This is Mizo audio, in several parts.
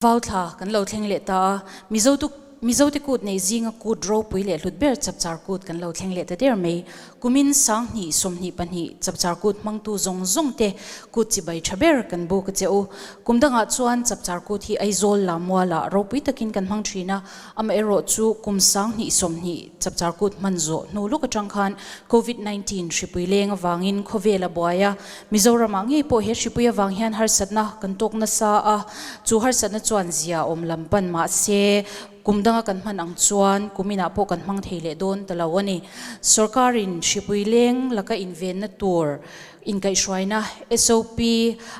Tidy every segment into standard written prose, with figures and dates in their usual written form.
Vau thla kan lo thleng leh ta a, Mizo tu Mizo te kut nei zinga kut ropui leh hlut ber Chapchar kut kan lo thleng leh ta der mai. Kumin 2024 Chapchar kut hmangtu zawng zawng te kut chibai tha ber kan buk a che u. Kum dangah chuan Chapchar kut hi Aizawl Lamualah ropui takin kan hmang thin a, amaherawh chu kum 2020 Chapchar kut hman zawh hnu lawk atang khan Covid 19 hripui leng avangin khawvel a buai a, Mizoramah ngei pawh he hripui avang hian harsatna kan tawk nasa a, chu harsatna chuan zia awm lam pan mah se kum danga kan hman ang chuan kum inah pawh kan hmang thei leh dawn ta lo a ni. Sorkarin hripui leng laka invenna tur inkaihhruaina, SOP,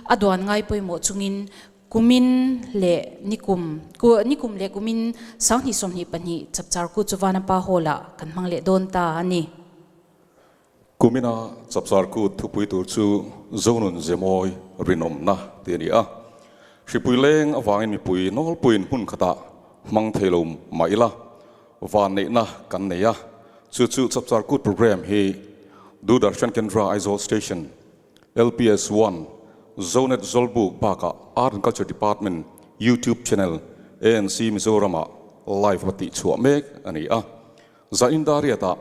a duan ngai pawimawh chungin kumin leh nikum nikum leh kumin 2022 Chapchar Kut chu Vanapa Hall-ah kan hmang leh dawn ta a ni. Kumina Chapchar Kut thupui tur chu Zonun Zemawi Rinawmna tih a ni a. Hripui leng avangin mipui nawlpuiin hmun khatah hmang thei lo mah ila, vanneihna kan nei a. Chu chu Chapchar Kut programme hi Doordarshan Kendra Aizawl Station, LPS One, Zonet Zawlbuk bakah Art and Culture Department YouTube channel ANC Mizoramah live a tihchhuah mek a ni a. Zaindariatah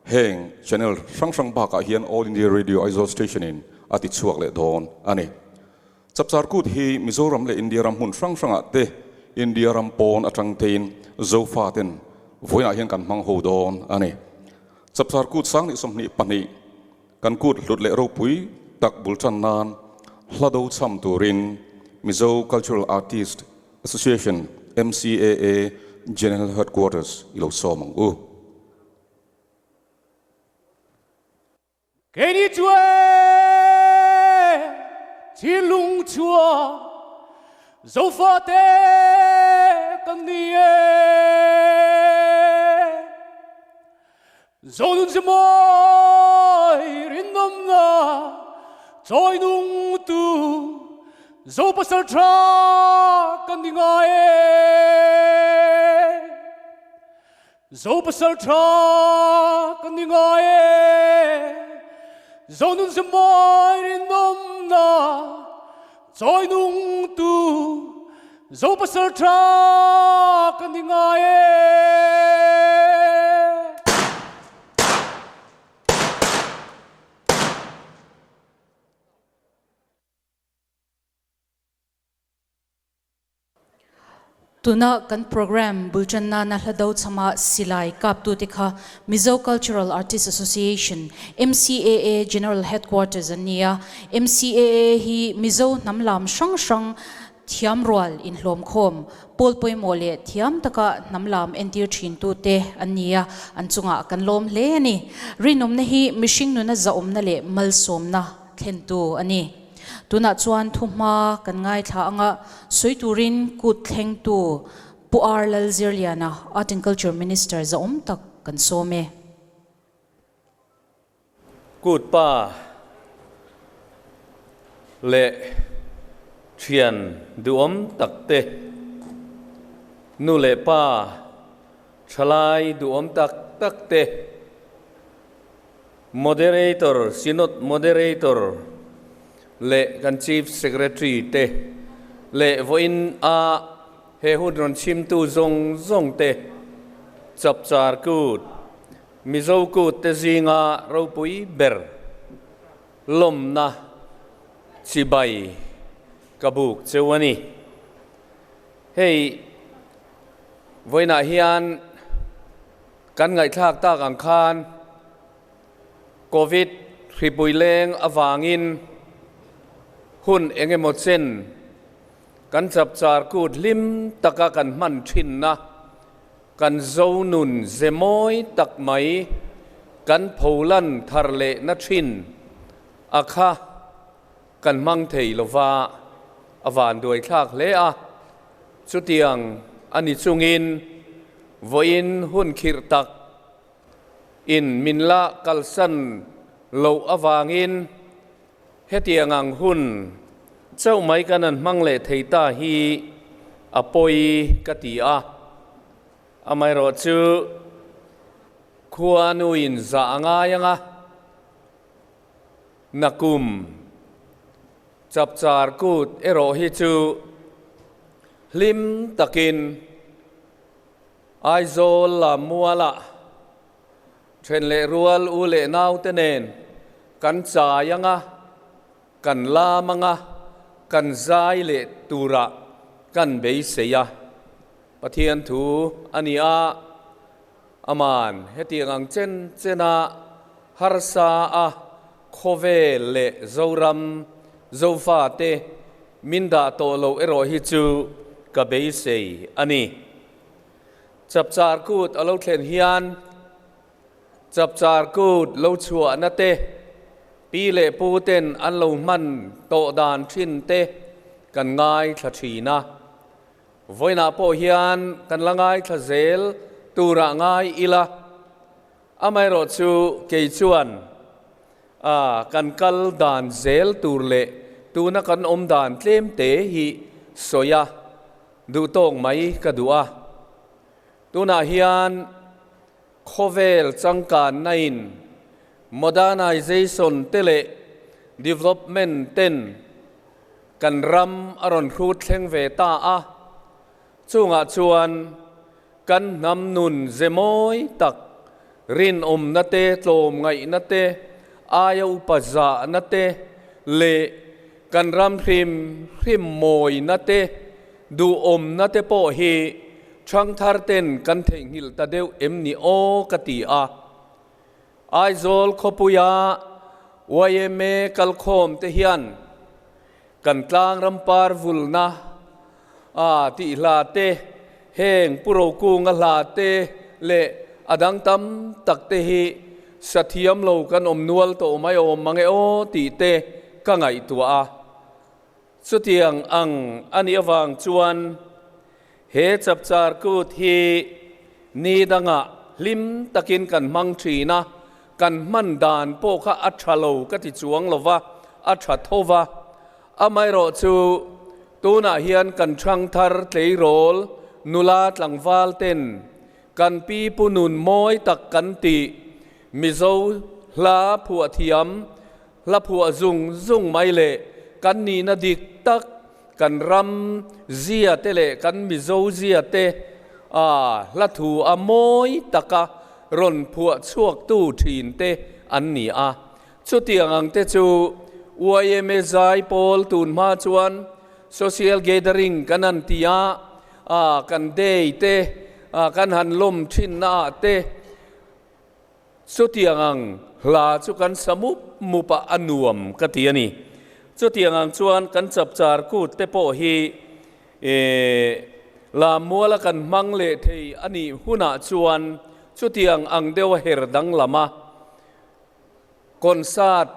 Heng channel hrang hrang bakah hian All India Radio Aizawl Station in a ti chhuak leh dawn a ni. Chapchar Kut hi Mizoram leh India ram hmun hrang hrangah te India ram pawn atang tein Zofa ten vawiinah hian kan hmang ho dawn a ni. Chapchar Kut 2022 kan kut hlut leh ropui tak bul tan nan hla do cham turin Mizo Cultural Artist Association, MCAA, General Headquarters i lo sawm ang u. Keini chu e thinlung chhuah Zofate kan ni e. Zonun zemawi rinawmna chawi nungtu Zo pasal tha kan ni ngai e. Zo pasal tha kan ni ngai e. Zonun zemawi rinawmna chawi nungtu Zo pasal tha kan ni ngai e. Tuna kan program bultan nana hla do chama silai kaptute kha Mizo Cultural Artists Association, MCAA, General Headquarters an ni a. MCAA hi Mizo hnam lam hrang hrang thiam rual inhlawm khawm, pawl pawimawh leh thiam taka hnam lam entir thintute an ni a, an chungah kan lawm hle a ni. Rinawmna hi mihring nuna zahawmna leh malsawmna thlentu a ni. Tunah chuan thuhma kan ngaithla anga sawi turin kut thlengtu Pu R. Lalzirliana, Art and Culture Minister zahawm tak kan sawm e. Kut pa leh thian duhawm tak te, nu leh pa thalai duhawm tak tak te, Moderator, Synod Moderator leh kan Chief Secretary te leh vawiin a he hun rawn chhimtu zawng zawng te Chapchar Kut, Mizo Kut te zinga ropui ber lawmna chibai ka buk cheu a ni. Hei vawiinah hian Kan ngaihthlak tak ang khan Covid hripui leng avangin hun eng emaw chen kan chapchar kut hlim taka kan hman thinna, kan zonun ze mawi tak mai kan pholan thar lehna thin a kha kan hmang thei lova a vanduaithlak hle a. Chutiang a ni chungin vawiin hun khirh tak in min la kalsan loh avangin hetiang ang hun chauh mai kan han hmang leh thei ta hi a pawi ka ti a. Amaherawhchu khua nuin zah a ngai ang a, nakum Chapchar kut erawh hi chu Hlim takin Aizawl Lammualah then leh rual u leh naute nen kan chai anga, kan lam anga, kan zai leh turah kan beisei a. Pathian thu a ni a, aman hetiang ang chen chena harsa a khawvel leh Zoram Zofate min dah tawh loh erawh hi chu ka beisei a ni. Chapchar kut a lo thlen hian Chapchar kut lo chhuahna te, pi leh pu ten an lo hman tawh dan thin te kan ngaithla thin a. Vawiinah pawh hian kan la ngaithla zel turah ngai ila, amaherawh chu kei chuan a kan kal dan zel tur leh tuna kan awm dan tlem te hi sawi a duh tawk mai ka duh a. Tunah hian khawvel changkanna in modernization te leh development ten kan ram a rawn hrut thleng ve ta a, chungah chuan kan hnam nun ze mawi tak, rinawmna te, tlawmngaihna te, aia upa zahna te leh kan ram hrim hrim mawina te, duhawmna te pawh hi thangthar ten kan theihnghilh ta deuh em ni aw ka ti a. Aizawl khawpuia yma kalkhawm te hian kan tlang rampar vulna a tih hla te, heng Pu Rokunga hla te leh a dang tam tak te hi sathiam lo kan awm nual tawh mai awm mang e aw tih te ka ngaihtuah a. Chutiang ang a nih avang chuan he chapchar kut hi ni dangah hlim takin kan hmang thin a, kan hman dan pawh kha a tha lo ka ti chuang lo va, a tha tho va. Amaherawh chu tunah hian kan thangthar tleirawl nula tlangval ten kan pi pu nun mawi tak kan tih Mizo hla phuah thiam Hla phuah zung zung mai leh kan nihna dik tak, kan ram zia te leh kan Mizo zia te a hla thu a mawi taka rawn phuah chhuaktu thin te an ni a. Chutiang ang te chu yma zai pawl tun hma chuan social gathering kan han ti a, kan day te kan han lawm thinna ah te, Chutiang ang hla chu kan sa mup mup a, a nuam ka ti a ni. Chutiang ang chuan kan chapchar kut te pawh hi Lammuala kan hmang leh thei a nih hunah chuan chutiang ang deuh a her danglam a, concert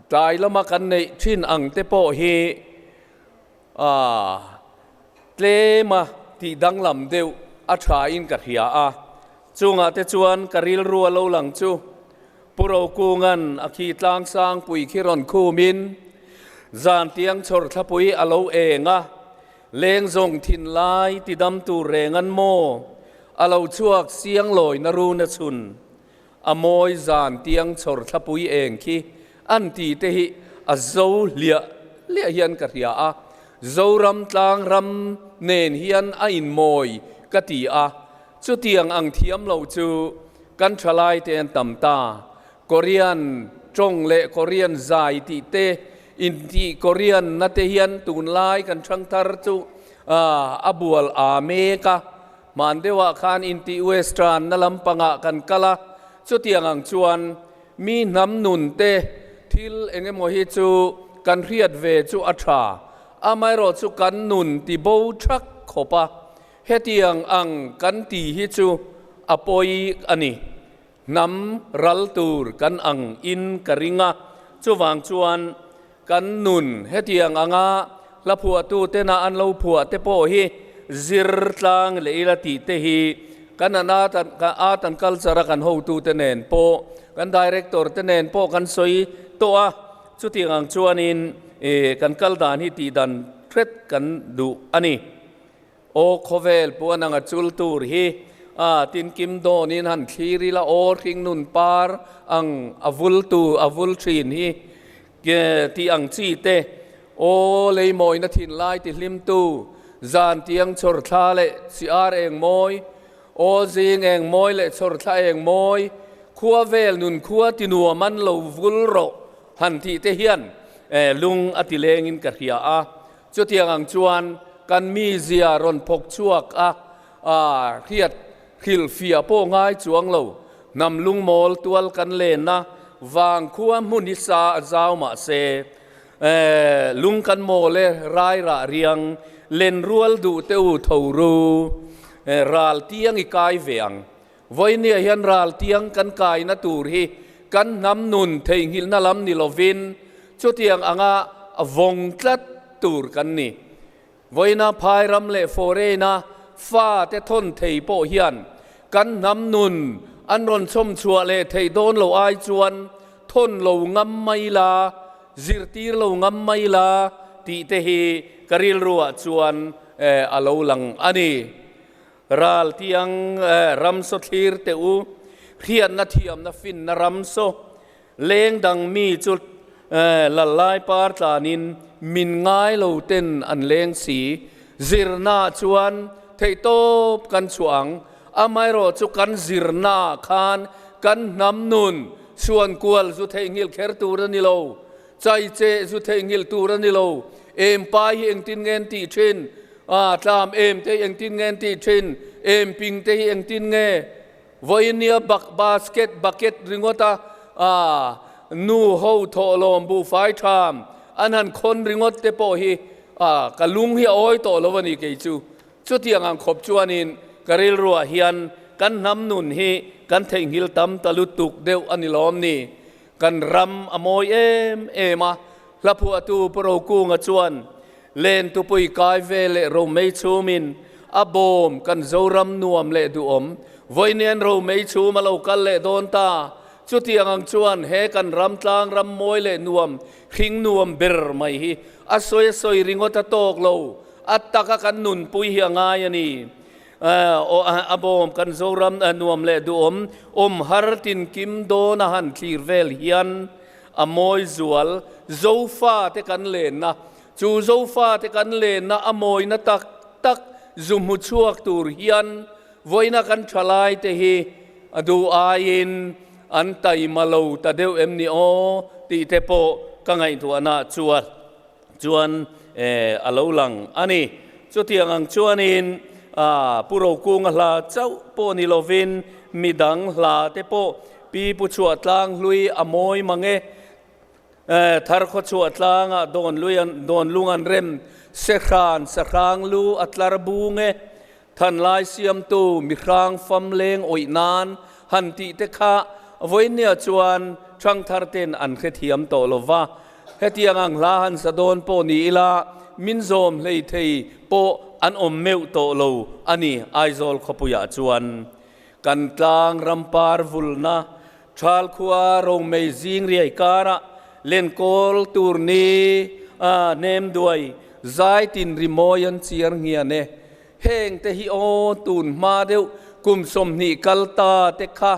tlai lama kan neih thin ang te pawh hi tlema tih danglam deuh a thain ka hria a. Chungah te chuan ka rilru a lo lang chu Pu Rokunga'n a khi tlang sangpui khi rawn khumin zan tiang chhawr thlapui a lo eng a, leng zawng thin lai ti dam tur reng an maw a lo chhuak siang lawi na run a chhun a mawi zan tiang chhawr thlapui eng khi an ti te hi a zo hliah hliah hian ka hria a, Zoram tlang ram nen hian a inmawi ka ti a. Chutiang ang thiam lo chu kan thalai te an tam ta. Korean tawng leh Korean zai tih te, intih Korean na te hian tunlai kan thangthar chu a bual a mek a. Hman deuhah khan intih Western na lampangah kan kal a, chutiang ang chuan mi hnam nun te thil eng emaw hi chu kan hriat ve chu a tha. Amaherawh chu kan nun ti bo thak khawp a. Hetiang ang kan ti hi chu a pawi a ni. Hnam ral tur kan ang in ka ring a, chuvang chuan kan nun hetiang anga hla phuahtu tena an lo phuah te pawh hi zir tlang leh ila tih te hi kan an art art and culture a kan hotu te nen pawh kan director te nen pawh kan sawi tawh a, chutiang ang chuanin kan kal dan hi tih dan hret kan duh a ni. Aw khawvel puan anga chul tur hi a tinkim dawnin han thlir ila aw hringnun par ang a vul tu a vul thin hi ke tih ang chi te aw lei mawina thin lai ti hlim tu Zan tiang chhawr thla leh chi ar eng mawi, aw zing eng mawi leh chhawr thla eng mawi, khua vel nun khua ti nuam an lo vul rawh han tih te hian lung a ti lengin ka hria a. Chutiang ang chuan kan mizia rawn phawk chhuak a, hriat hrilhfiah pawh ngai chuang lo. Hnam lungmawl tual kan lenna vang khua hmun hi sa a zau mah se, lung kan mawl e rai rah riang len rual duh te u tho ru ral tiang i kai ve ang. Vawinia hian ral tiang kan kaina tur hi kan hnam nun theihnghilhna lam ni lovin chutiang anga vawng tlat tur kan ni. Vawiina phai ram leh foreign-a fate thawn thei pawh hian kan hnam nun an rawn chhawm chhuah leh theih dawn lo ai chuan thawn lo ngam mai la, zirtir lo ngam mai la tih te hi ka rilruah chuan a lo lang a ni. Ral tiang ram saw thlir teh u, hriatna thiamna finna ram saw, leng dang mi chu lal lai par tlanin min ngai lo ten an leng si, zirna chuan theihtawp kan chhuah ang, amaherawh chu kan zirna ah khan kan hnam nun chhuan kual zu theihnghilh kher tur a ni lo. Chai che zu theihnghilh tur a ni lo. Em pai hi engtin nge an tih thin? A tlam em te hi engtin nge an tih thin? Em ping te hi engtin nge? Vawiin nia bak basket bucket ringawt a a nu ho thawhlawm buhfai tham an han khawn ringawt te pawh hi a ka lung hi a awi tawh lo a ni kei chu. Chutiang ang khawp chuanin ka rilruah hian kan hnam nun hi kan theihnghilh tam ta lutuk deuh a ni lawm ni? Kan ram a mawi em em a, hla phuahtu Pu Rokunga chuan Len tupui kai ve leh romei chhumin a bawm kan Zoram nuam leh duhawm. Vawiin romei chhum a lo kal leh dawn ta. Chutiang ang chuan he kan ram tlang ram mawi leh nuam, hring nuam ber mai hi a sawi a sawi ringawt a tawk lo, a taka kan nunpui hi a ngai a ni. A bawm kan Zoram nuam leh duhawm awm har tin kim dawn a han thlir vel hian a mawi zual Zofa te kan lenna chu Zofa te kan lenna a mawina tak tak zu hmu chhuak tur hian vawiina kan thalai te hi a duh aiin an taima lo ta deuh em ni aw tih te pawh ka ngaihtuahna chuan Chuan a lo lang a ni. Chutiang ang chuanin Pu Rokunga hla chauh pawh ni lovin midang hla te pawh Pi Pu Chhuahtlang hlui a mawi mang e, Tharkhaw Chhuahtlanga dawn lung an rem, Sehran sahrang lu a tlar bung e, Thanlai siamtu mihrang fam leng awih nan han tih te kha vawinia chuan thangthar ten an hrethiam tawh lo va. Hetiang ang hla han sa dawn pawh ni ila min zawm hlei thei pawh an awm meuh tawh lo a ni Aizawl khawpuiah chuan. Kan tlang rampar vulna Thal khua romei zing riai karah lenkawl tur ni a nem duai zai tin rimawi an chiar nghian e. Heng te hi aw tun hma deuh kum 20 kal ta te kha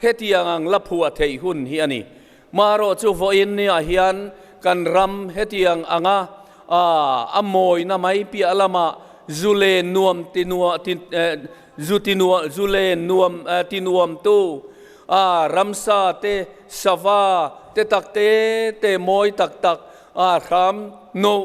hetiang ang la phuah theih hun hi a ni. Marawh chu vawiin niah hian kan ram hetiang anga a mawina mai piah lamah zu len nuam ti nuah ti zu ti nuah zu len nuam ti nuam tu a ramsa te sava te tak te te mawi tak tak a hram noh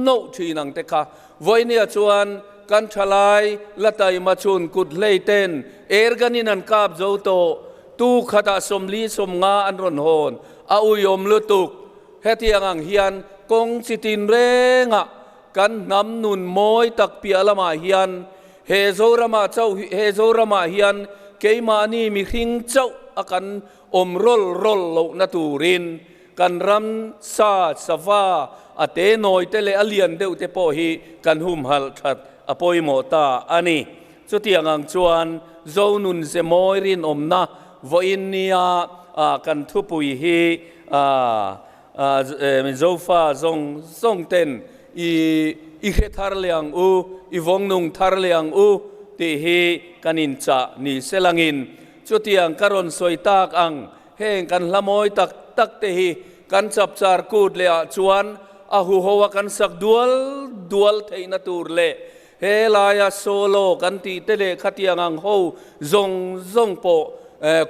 noh thin ang te kha Vawinia chuan kan thalai la taima chhun kut hlei ten erganin an kap zo tawh, tu khatah 40 50 an rawn hawn, a uiawm lutuk. Hetiang ang hian kawng chi tin rengah kan hnam nun mawi tak piah lamah hian he Zoramah chauh he Zoramah hian keimahni mihring chauh a kan awm rawl rawl lohna turin Kan ram sa, sava, a te nawi te leh a lian deuh te pawh hi kan humhalh that a pawimawh ta a ni. Chutiang ang chuan Zonun ze mawi rinawmna vawiin nia kan thupui hi Zofa zawng zawng ten i i hre thar leh ang u, i vawng nung thar leh ang u tih hi kan inchah ni selangin chutiang ka rawn sawi tak ang. Heng kan hla mawi tak tak te hi kan chapchar kut leh ah chuan a huho a kan sak dual dual theihna tur leh He laia solo kan tih te leh khatiang ang ho zawng zawng pawh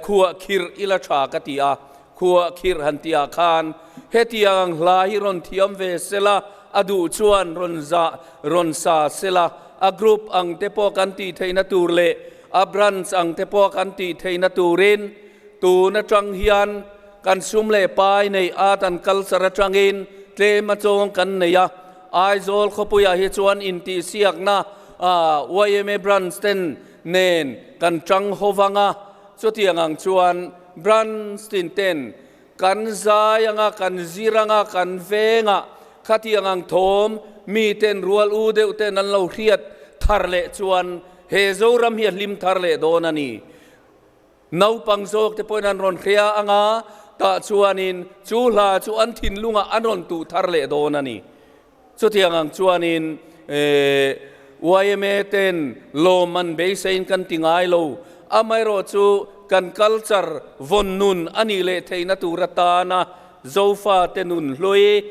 khuah khirh ila tha ka ti a, khuah khirh han tih ah khan hetiang ang hla hi rawn thiam ve sela, a duh chuan rawn zah rawn sa sela, a group ang te pawh kan tih theihna tur leh a branch ang te pawh kan tih theihna turin tun atang hian kan sum leh pai neih art and culture atangin tlem a chawng kan nei a. Aizawl khawpuiah hi chuan intihsiakna yma branch ten nen kan tang ho vang a, chutiang ang chuan branch tin ten kan zai anga, kan zir anga, kan vengah khatiang ang thawm mi ten rual u deuh ten an lo hriat thar leh chuan he Zoram hi a hlim thar leh dawn a ni. Naupang zawk te pawhin an rawn hria ang a, tah chuanin chu hla chu an thinlungah an rawn tuh thar leh dawn a ni. Chutiang ang chuanin yma ten lawm an beiseiin kan ti ngai lo, amaherawh chu kan culture vawn nun a nih leh theihna tur atana Zofate nun hlui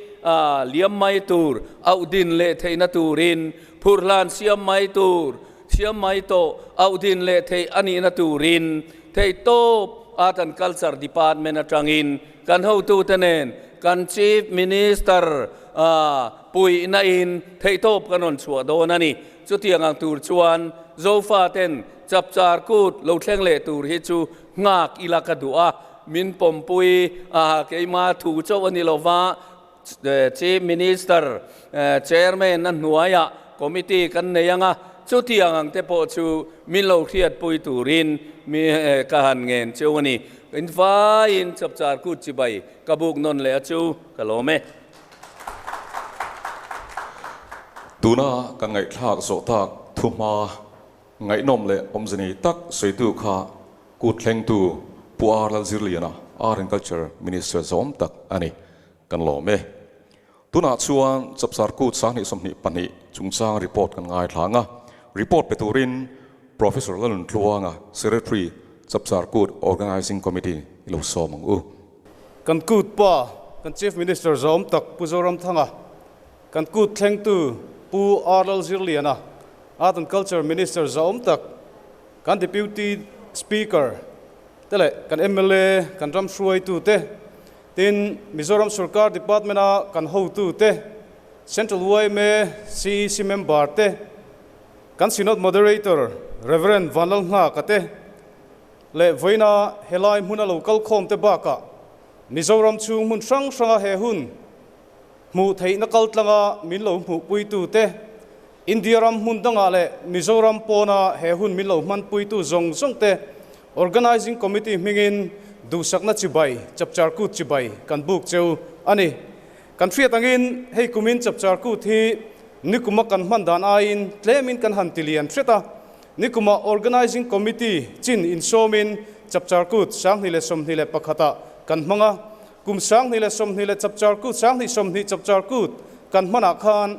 liam mai tur, auh din leh theihna turin phurhlan siam mai tur, Thiam mai tawh, auh din leh theih a nihna turin theihtawp Art and Culture Department atangin kan hotute nen kan Chief Minister puihna in theihtawp kan rawn chhuah dawn a ni. Chutiang ang tur chuan Zofaten Chapchar Kut lo thleng leh tur hi chu nghak ila ka duh a, min pawmpui a keima thu chauh a ni lova, Chief Minister, Chairman a hnuaiah committee kan nei ang a, chutiang ang te pawh chu min lo hriatpui turin mi ka han ngen cheu a ni. In vaiin Chapchar Kut chibai ka buk nawn leh a chu ka lawm e. Tuna kan ngaihthlak zawh tak thuhma ngaihnawm leh awmze nei tak sawitu kha kut thlengtu Pu R Lalzirliana, Art and Culture Minister zawm tak a ni. Kan lawm e. Tunah chuan Chapchar Kut 2022 chungchang report kan ngaithla ang a. Report pe turin Professor Lalun Tluanga, Secretary, Chapchar Kut Organising Committee i lo sawm ang u. Kan kut pa, kan Chief Minister zawm tak Pu Zoramthanga, kan kut thlengtu Pu R Lalzirliana, Art and Culture Minister zawm tak, kan Deputy Speaker te leh kan mla, kan ram hruaitu te, Tin, Mizoram Sorkar Department a kan hotu te, Central yma CEC member te, kan Synod Moderator Rev. Vanlalnghaka te leh vawiina helai hmuna lo kal khawm te bakah Mizoram chhung hmun hrang hranga he hun hmuh theihna kal tlanga min lo hmuhpuitu te, India ram hmun dangah leh Mizoram pawna he hun min lo hmanpuitu zawng zawng te Organizing Committee hmingin duhsakna chibai, Chapchar Kut chibai kan buk cheu a ni. Kan hriat angin hei kumin Chapchar Kut hi nikuma kan hman dan aiin tlemin kan han ti lian hret a. Nikuma Organizing Committee chin insawmin Chapchar Kut 2021 ah kan hmang a. Kum 2020 leh Chapchar Kut 2020 Chapchar Kut kan hmanah khan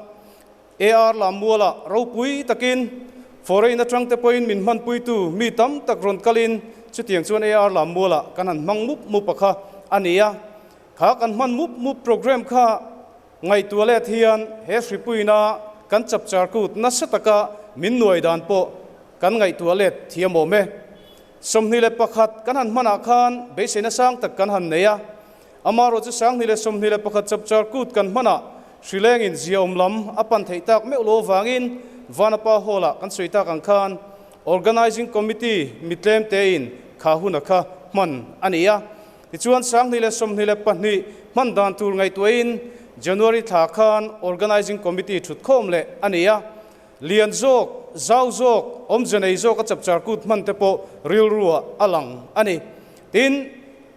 AR Lammualah ropui takin foreign atang te pawhin min hmanpuitu mi tam tak rawn kalin chutiang chuan AR Lammualah kan han hmang mup mup a kha a ni a. Kha kan hman mup mup program kha ngaihtuah let hian he hripuina kan chapchar kut nasa taka min nuai dan pawh kan ngaihtuah let thiam awm e. 21 kan han hmanah khan beiseina sang tak kan han nei a. Amaherawh chu 2021 chapchar kut kan hmanah hrilengin ziaawm lam a pan theih tak meuh lo avangin Vanapa Hall-ah kan sawi tak ang khan Organising Committee mitlem tein kha huna kha hman a ni a. Tichuan 2022 hman dan tur ngaihtuahin January thla khan Organising Committee thutkhawm leh a ni a. Lian zawk, zau zawk, awmze nei zawk a chapchar kut hman te pawh rilruah a lang a ni. Tin,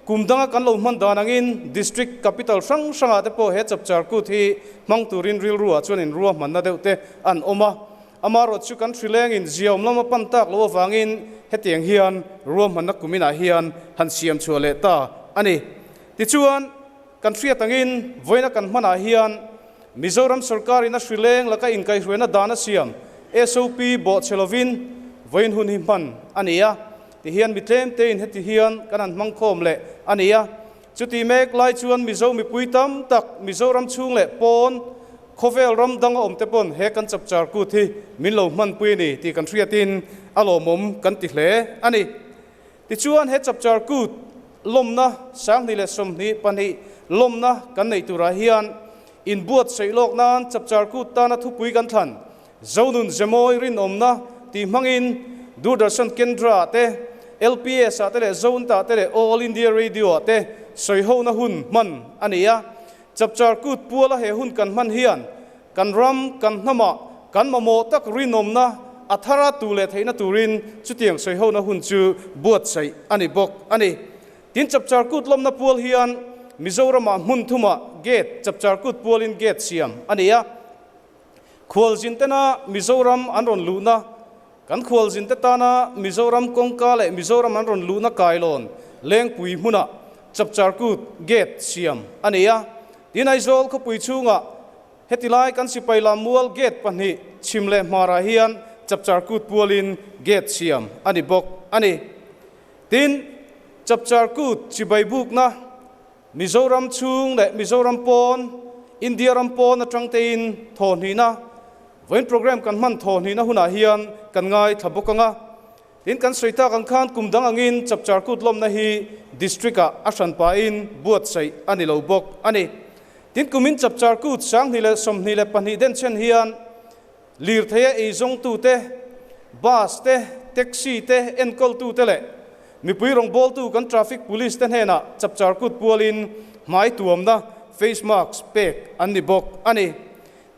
kum danga kan lo hman dan angin District Capital hrang hrangah te pawh he chapchar kut hi hmang turin rilruah chuan inruahmanna deuh te an awm a. Amaherawh chu kan hrilengin ziaawm lama pan tak loh avangin hetiang hian ruahmanna kuminah hian han siam chhuah leh ta a ni. Tichuan, kan hriat angin vawiina kan hmanah hian Mizoram sorkarin a hrileng laka inkaihhruaina dan a siam, SOP, bawhchhe lovin vawiin hun hi hman a ni a. Tihian mi tlem tein heti hian kan han hmang khawm leh a ni a. Chuti mek lai chuan Mizo mipui tam tak Mizoram chhung leh pawn Khawvel ram danga awm te pawn he kan Chapchar Kut hi min lo hmanpui a ni tih kan hriatin a lawmawm kan ti hle a ni. Tichuan he Chapchar Kut lawmna 2022 lawmna kan neih turah hian inbuatsaih lawk nan Chapchar Kut tana thupui kan thlan Zonun Zemawi rinawmna tih hmangin Doordarshan Kendra ah te, LPS ah te leh Zonta ah te leh All India Radio ah te sawihona hun hman a ni a. Chapchar Kut puala he hun kan hman hian kan ram, kan hnamah kan mamawh tak rinawmna a thar a tu leh theihna turin chutiang sawihona hun chu buatsaih a ni bawk a ni. Tin, Chapchar Kut lawmna pual hian Mizoramah hmun thumah gate Chapchar Kut pualin gate siam a ni a. Khualzin tena Mizoram an rawn luhna, Kan khualzin te tana Mizoram kawngka leh Mizoram an rawn luhna kailawn Lengpui hmunah Chapchar Kut gate siam a nei a. Tin, Aizawl khawpui chhungah heti lai kan sipai lammual gate pahnih chhim leh hmarah hian Chapchar Kut pualin gate siam a ni bawk a ni. Tin, Chapchar Kut chibai bukna Mizoram chhung leh Mizoram pawn, India ram pawn atang tein thawhhnihna, vawiin program kan hman thawhhnihna hunah hian kan ngaithla bawk ang a. Tin, kan sawi tak ang khan kum dang angin Chapchar Kut lawmna hi District-ah a hran pahin buatsaih a ni lo bawk a ni. Tin, kumin Chapchar Kut 2022 denchhen hian Lirtheia eizawngtute, bus te, taxi te enkawltute leh mipui rawngbawltu kan traffic police te hnenah Chapchar Kut pualin hmai tuamna, face mask, pek an ni bawk a ni.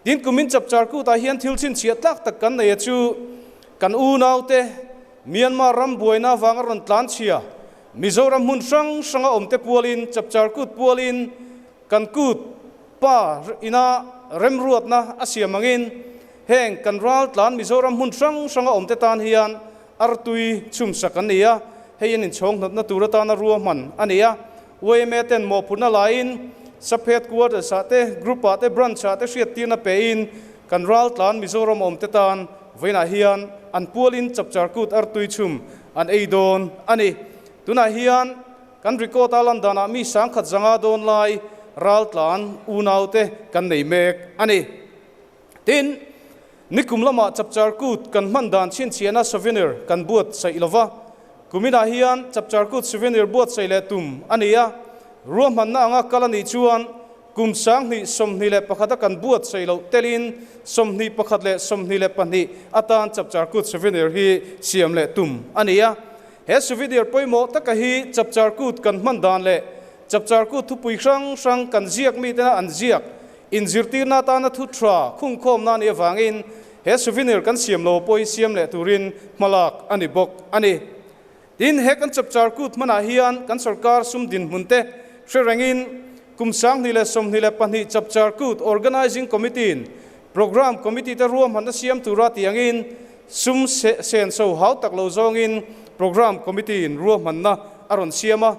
Tin, kumin Chapchar Kutah hian thil chhinchhiah tlak tak kan nei a chu kan unaute Myanmar ram buaina avanga rawn tlanchhia Mizoram hmun hrang hranga awmte pualin Chapchar Kut pualin Kan kut pa ina remruatna a siam angin heng kan raltlan Mizoram hmun hrang hranga awmte tan hian artui chhumsak an ni a, hei an inchhawng hnawtna tur atana ruahman a ni a. Yma ten mawhphurhna laiin Sub Headquarters ah te, Group ah te, Branch ah te hriattirna pein kan raltlan Mizoram awmte tan vawiinah hian an pualin Chapchar Kut artui chhum an ei dawn a ni. Tunah hian Kan record a lan danah mi sangkhat zanga dawn lai raltlan unaute kan nei mek a ni. Tin, nikum lamah Chapchar Kut kan hman dan chhinchhiahna souvenir kan buatsaih lo va, kuminah hian Chapchar Kut souvenir buatsaih leh tum a ni a, ruahmanna anga kal a nih chuan kum 2021 a kan buatsaih loh telin 21 leh 22 atan Chapchar Kut souvenir hi siam leh tum a ni a. He souvenir pawimawh taka hi Chapchar Kut kan hman dan leh Chapchar Kut thupui hrang hrang kan ziak mitena an ziak inzirtirna atana thu tha khungkhawmna a nih avangin he souvenir kan siam lo pawh hi siam leh turin hmalak a ni bawk a ni. Tin, he kan Chapchar Kut hmanah hian kan sorkar sum dinhmun te hre rengin kum 2022 Chapchar Kut Organising Committee-in Programme Committee te ruahmanna siam tura tiangin Sum senso hau tak lo zawngin Programme Committee in ruahmanna a rawn siam a,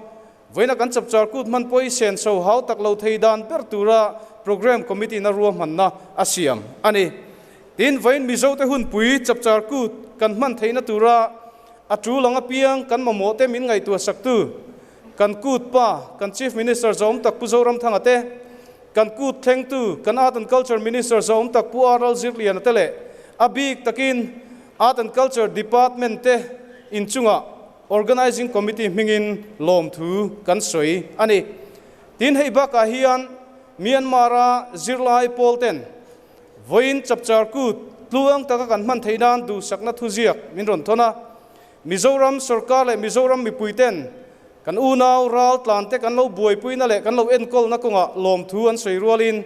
vawiina kan Chapchar Kut hman pawh hi senso hau tak lo thei dan ber tura Programme Committee in a ruahmanna a siam a ni. Tin, vawiin Mizote hunpui Chapchar Kut kan hman theihna tura a tul ang apiang kan mamawh te min ngaihtuah saktu kan Kut pa, kan Chief Minister zawm tak Pu Zoramthanga te, Kan kut thlengtu, kan Art and Culture Minister zawm tak Pu R Lalzirliana te leh a bik takin Art and Culture Department te inchungah Organising Committee hmingin lawmthu kan sawi a ni. Tin, hei bakah hian Myanmar-a zirlai pawl ten vawiin Chapchar Kut tluang taka kan hman theih nan duhsakna thuziak min rawn thawn a. Mizoram sorkar leh Mizoram mipui ten Kan unau ral tlante kan lo buaipuina leh kan lo enkawlna kawngah lawmthu an sawi rualin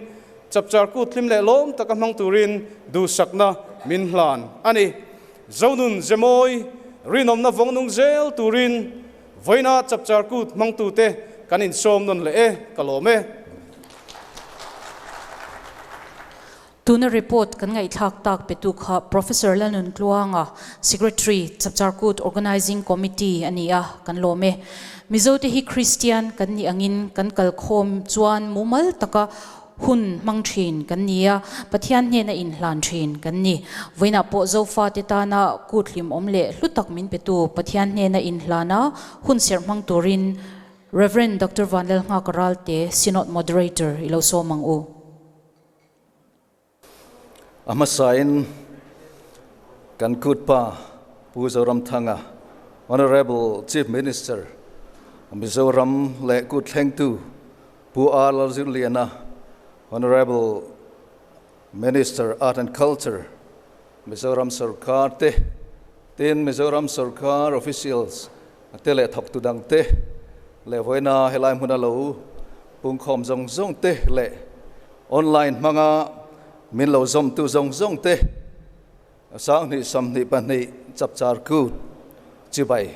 Chapchar Kut hlim leh lawm taka hmang turin duhsakna min hlan a ni. Zonun Zemawi rinawmna vawng nung zel turin vawiina Chapchar Kut hmangtute kan insawm nawn leh e, ka lawm e. Tuna report kan ngaihthlak tak petu kha Professor Lalnun Tluanga, Secretary, Chapchar Kut Organising Committee a ni a, kan lawm e. Mizote hi Kristian kan nih angin kan kalkhawm chuan mumal taka hun hmang thin kan ni a, Pathian hnena inhlan thin kan ni. Vawiinah pawh Zofate tana kut hlimawm leh hlu tak min petu Pathian hnena inhlan a, hun serh hmang turin Rev. Doctor Vanlalnghaka Ralte, Synod Moderator i lo sawm ang u. A hmasain kan kutpa Pu Zoramthanga, Honourable Chief Minister, Mizoram leh kut thlengtu Pu R Lalzirliana, Honourable Minister Art and Culture, Mizoram Sorkar te, tin Mizoram Sorkar officials te leh thawktu dang te leh vawiina helai hmuna lo pungkhawm zawng zawng te leh online hmanga min lo zawmtu zawng zawng te 20 22 Chapchar Kut chibai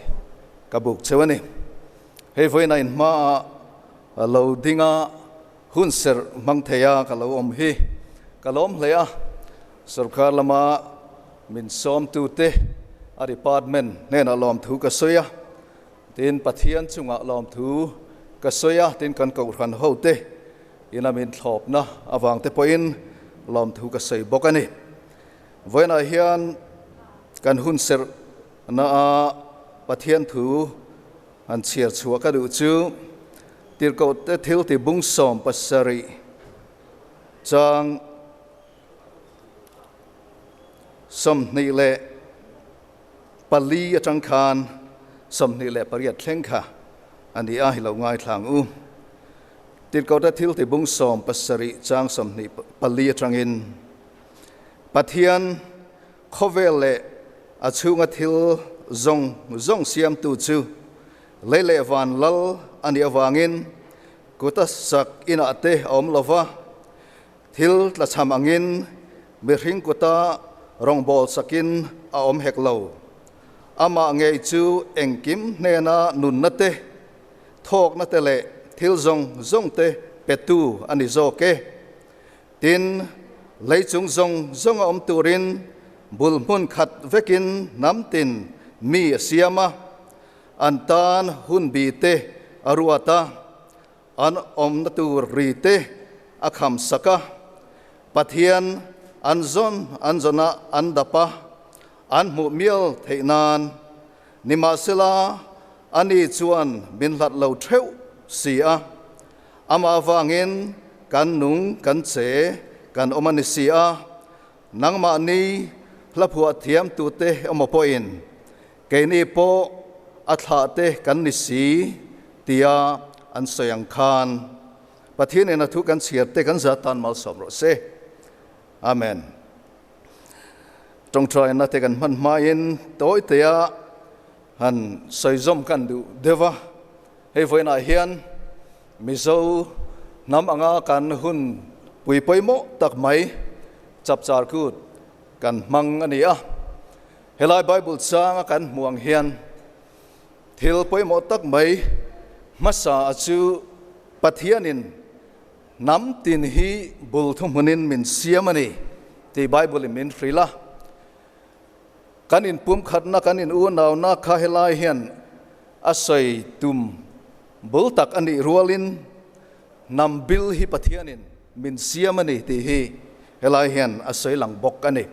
ka buk cheu a ni. Hei vawiina inhmaah lo dinga hun serh hmang thei a ka lo awm hi ka lawm hle a, sorkar lama min sawmtute a department hnenah lawmthu ka sawi a, tin Pathian chungah lawmthu ka sawi a, tin kan kohhran hote ina min thlawpna avangte pawhin lawmthu ka sawi bawk a ni. Vawiinah hian kan hun serh na a Pathian thu han chhiar chhuah ka duh chu Tirhkohte thil ti bung 17 chang 24 atang khan 28 thleng kha a ni a, hi lo ngaithla ang u. Tirhkohte thil ti bung 17 chang 24 atangin Pathian khawvel leh a chhunga thil zawng zawng siamtu chu Lei leh van lal a nih avangin kuta sak inah te a awm lo va, thil tlachham angin mihring kuta rawngbâwl sakin a awm hek lo. Amah ngei chu engkim hnena nunna te, thawkna te leh thil zawng zawng te petu a ni zawk e. Tin, lei chung zawng zawng a awm turin bul hmun khat vekin hnam tin mi a siam a, an tan hun bi te a ruat a, an awmna tur ri te a kham sak a, Pathian an zawn an zawn a an dap a, an hmuh mial theih nan. Nimahsela, ani chuan min hlat lo theuh si a, amah avangin kan nung kan che kan awm a ni si a, nangmahni hlaphuah thiam tute emaw pawhin Keini pawh a thlahte kan ni si tia an sawi ang khan Pathianin a thu kan chhiarte kan zah tan malsawm rawh se. Amen. Tawngtaina te kan hman hmain tawitea han sawi zawm kan duh deuh a. Hei vawiinah hian Mizo hnam anga kan hun pui pawimawh tak mai Chapchar Kut kan hmang a ni a. Helai Bible changa kan hmuh ang hian thil pawimawh tak mai hmasa a chu Pathianin hnam tin hi bul thuhmunin min siam a ni tih Bible in min hrilh a. Kan inpumkhatna, kan in unauna kha helai hian a sawi tum bul tak a nih rualin hnam bil hi Pathianin min siam a ni tih hi helai hian a sawi lang bawk a ni.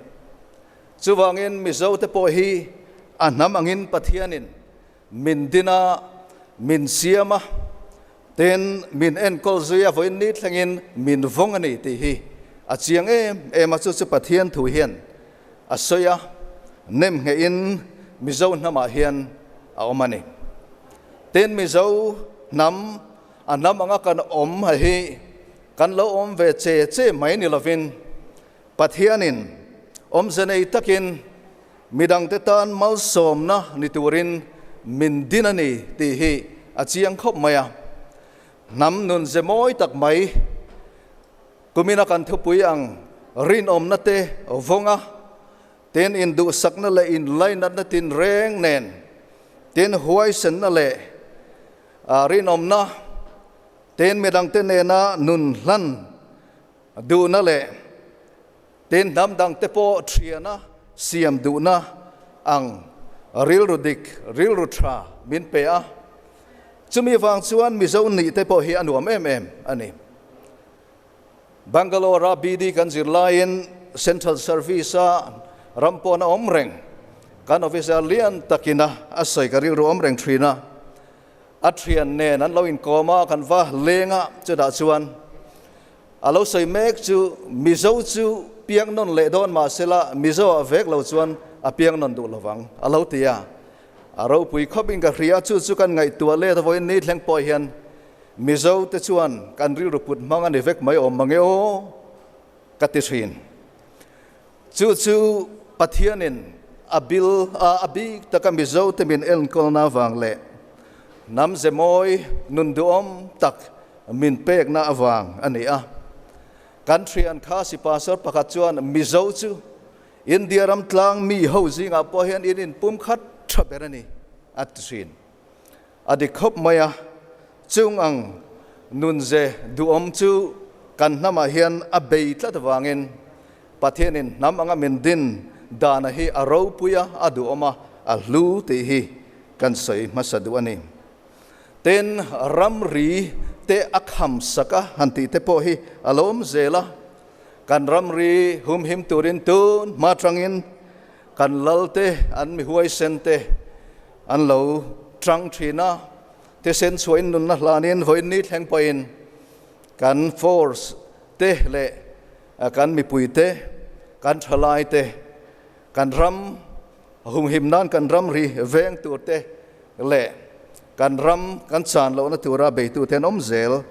Chuvangin Mizote pawh hi a hnam angin Pathianin min din a, min siam a, tin min enkawl zui a, vawiin ni thlengin min vawng a ni tih hi a chiang em em a, chu chu Pathian thu hian a sawi a, nem nghehin Mizo hnamah hian a awm a ni. Tin Mizo hnam a hnam anga kan awm hi kan lo awm ve che che mai ni lovin, Pathianin awmze nei takin midangte tan malsawmna ni turin min din a ni tih hi a chiang khawp mai a. Hnam nun ze mawi tak mai, kumina kan thupui ang rinawmna te vawnga tin induhsakna leh inlainatna tinreng nen, tin huaisenna leh rinawmna, tin midangte nena nun hlan Duhna leh tin hnam dangte pawh thiana siam duhna ang rilru dik, rilru tha min pe a. Chumi vang chuan Mizo nih te pawh hi a nuam em em a ni. Bangalore-a BD kan zir laiin Central Service-a ram pawn a awm reng, kan officer lian takina a sawi ka rilru awm reng thin a. A thian nen an lo inkawm a, kan va leng a, chutah chuan a lo sawi mek chu Mizo chu piang nawn leh dawn mah sela Mizo ah vek lo chuan a piang nawn duh lovang a lo ti a. A ropui khawp in ka hria chu chu kan ngaihtuah let a vawiin ni thleng pawh hian Mizo te chuan kan rilru put hmang a ni vek mai awm mange aw ka ti thin. Chu chu Pathianin a bil a a bik taka Mizo te min enkawlna avang leh hnam ze mawi nun duhawm tak min pekna avang a ni a. Kan thian kha si pastor pakhat chuan Mizo chu India ram tlang mi ho zingah pawh hian in inpum khat tha ber a ni a ti thin. A dik khawp mai a, chung ang nunze duhawm chu kan hnamah hian a bei tlat avangin Pathianin hnam anga min din dana hi a ropui a, a duhawm a, a hlu tih hi kan sawi hmasa duh a ni. Tin, ramri te a kham sak a han tih te pawh hi a lo awm zel a, kan ramri humhim turin tun hma tangin kan lal te, an mi huaisen te an lo tang thin a, thisen chhuahin nunna hlanin vawiin ni thleng pawhin kan force te leh kan mipui te, kan thalai te, kan ram humhim nan kan ramri veng tur te leh kan ram kan chan lohna tura beitu te an awm zel.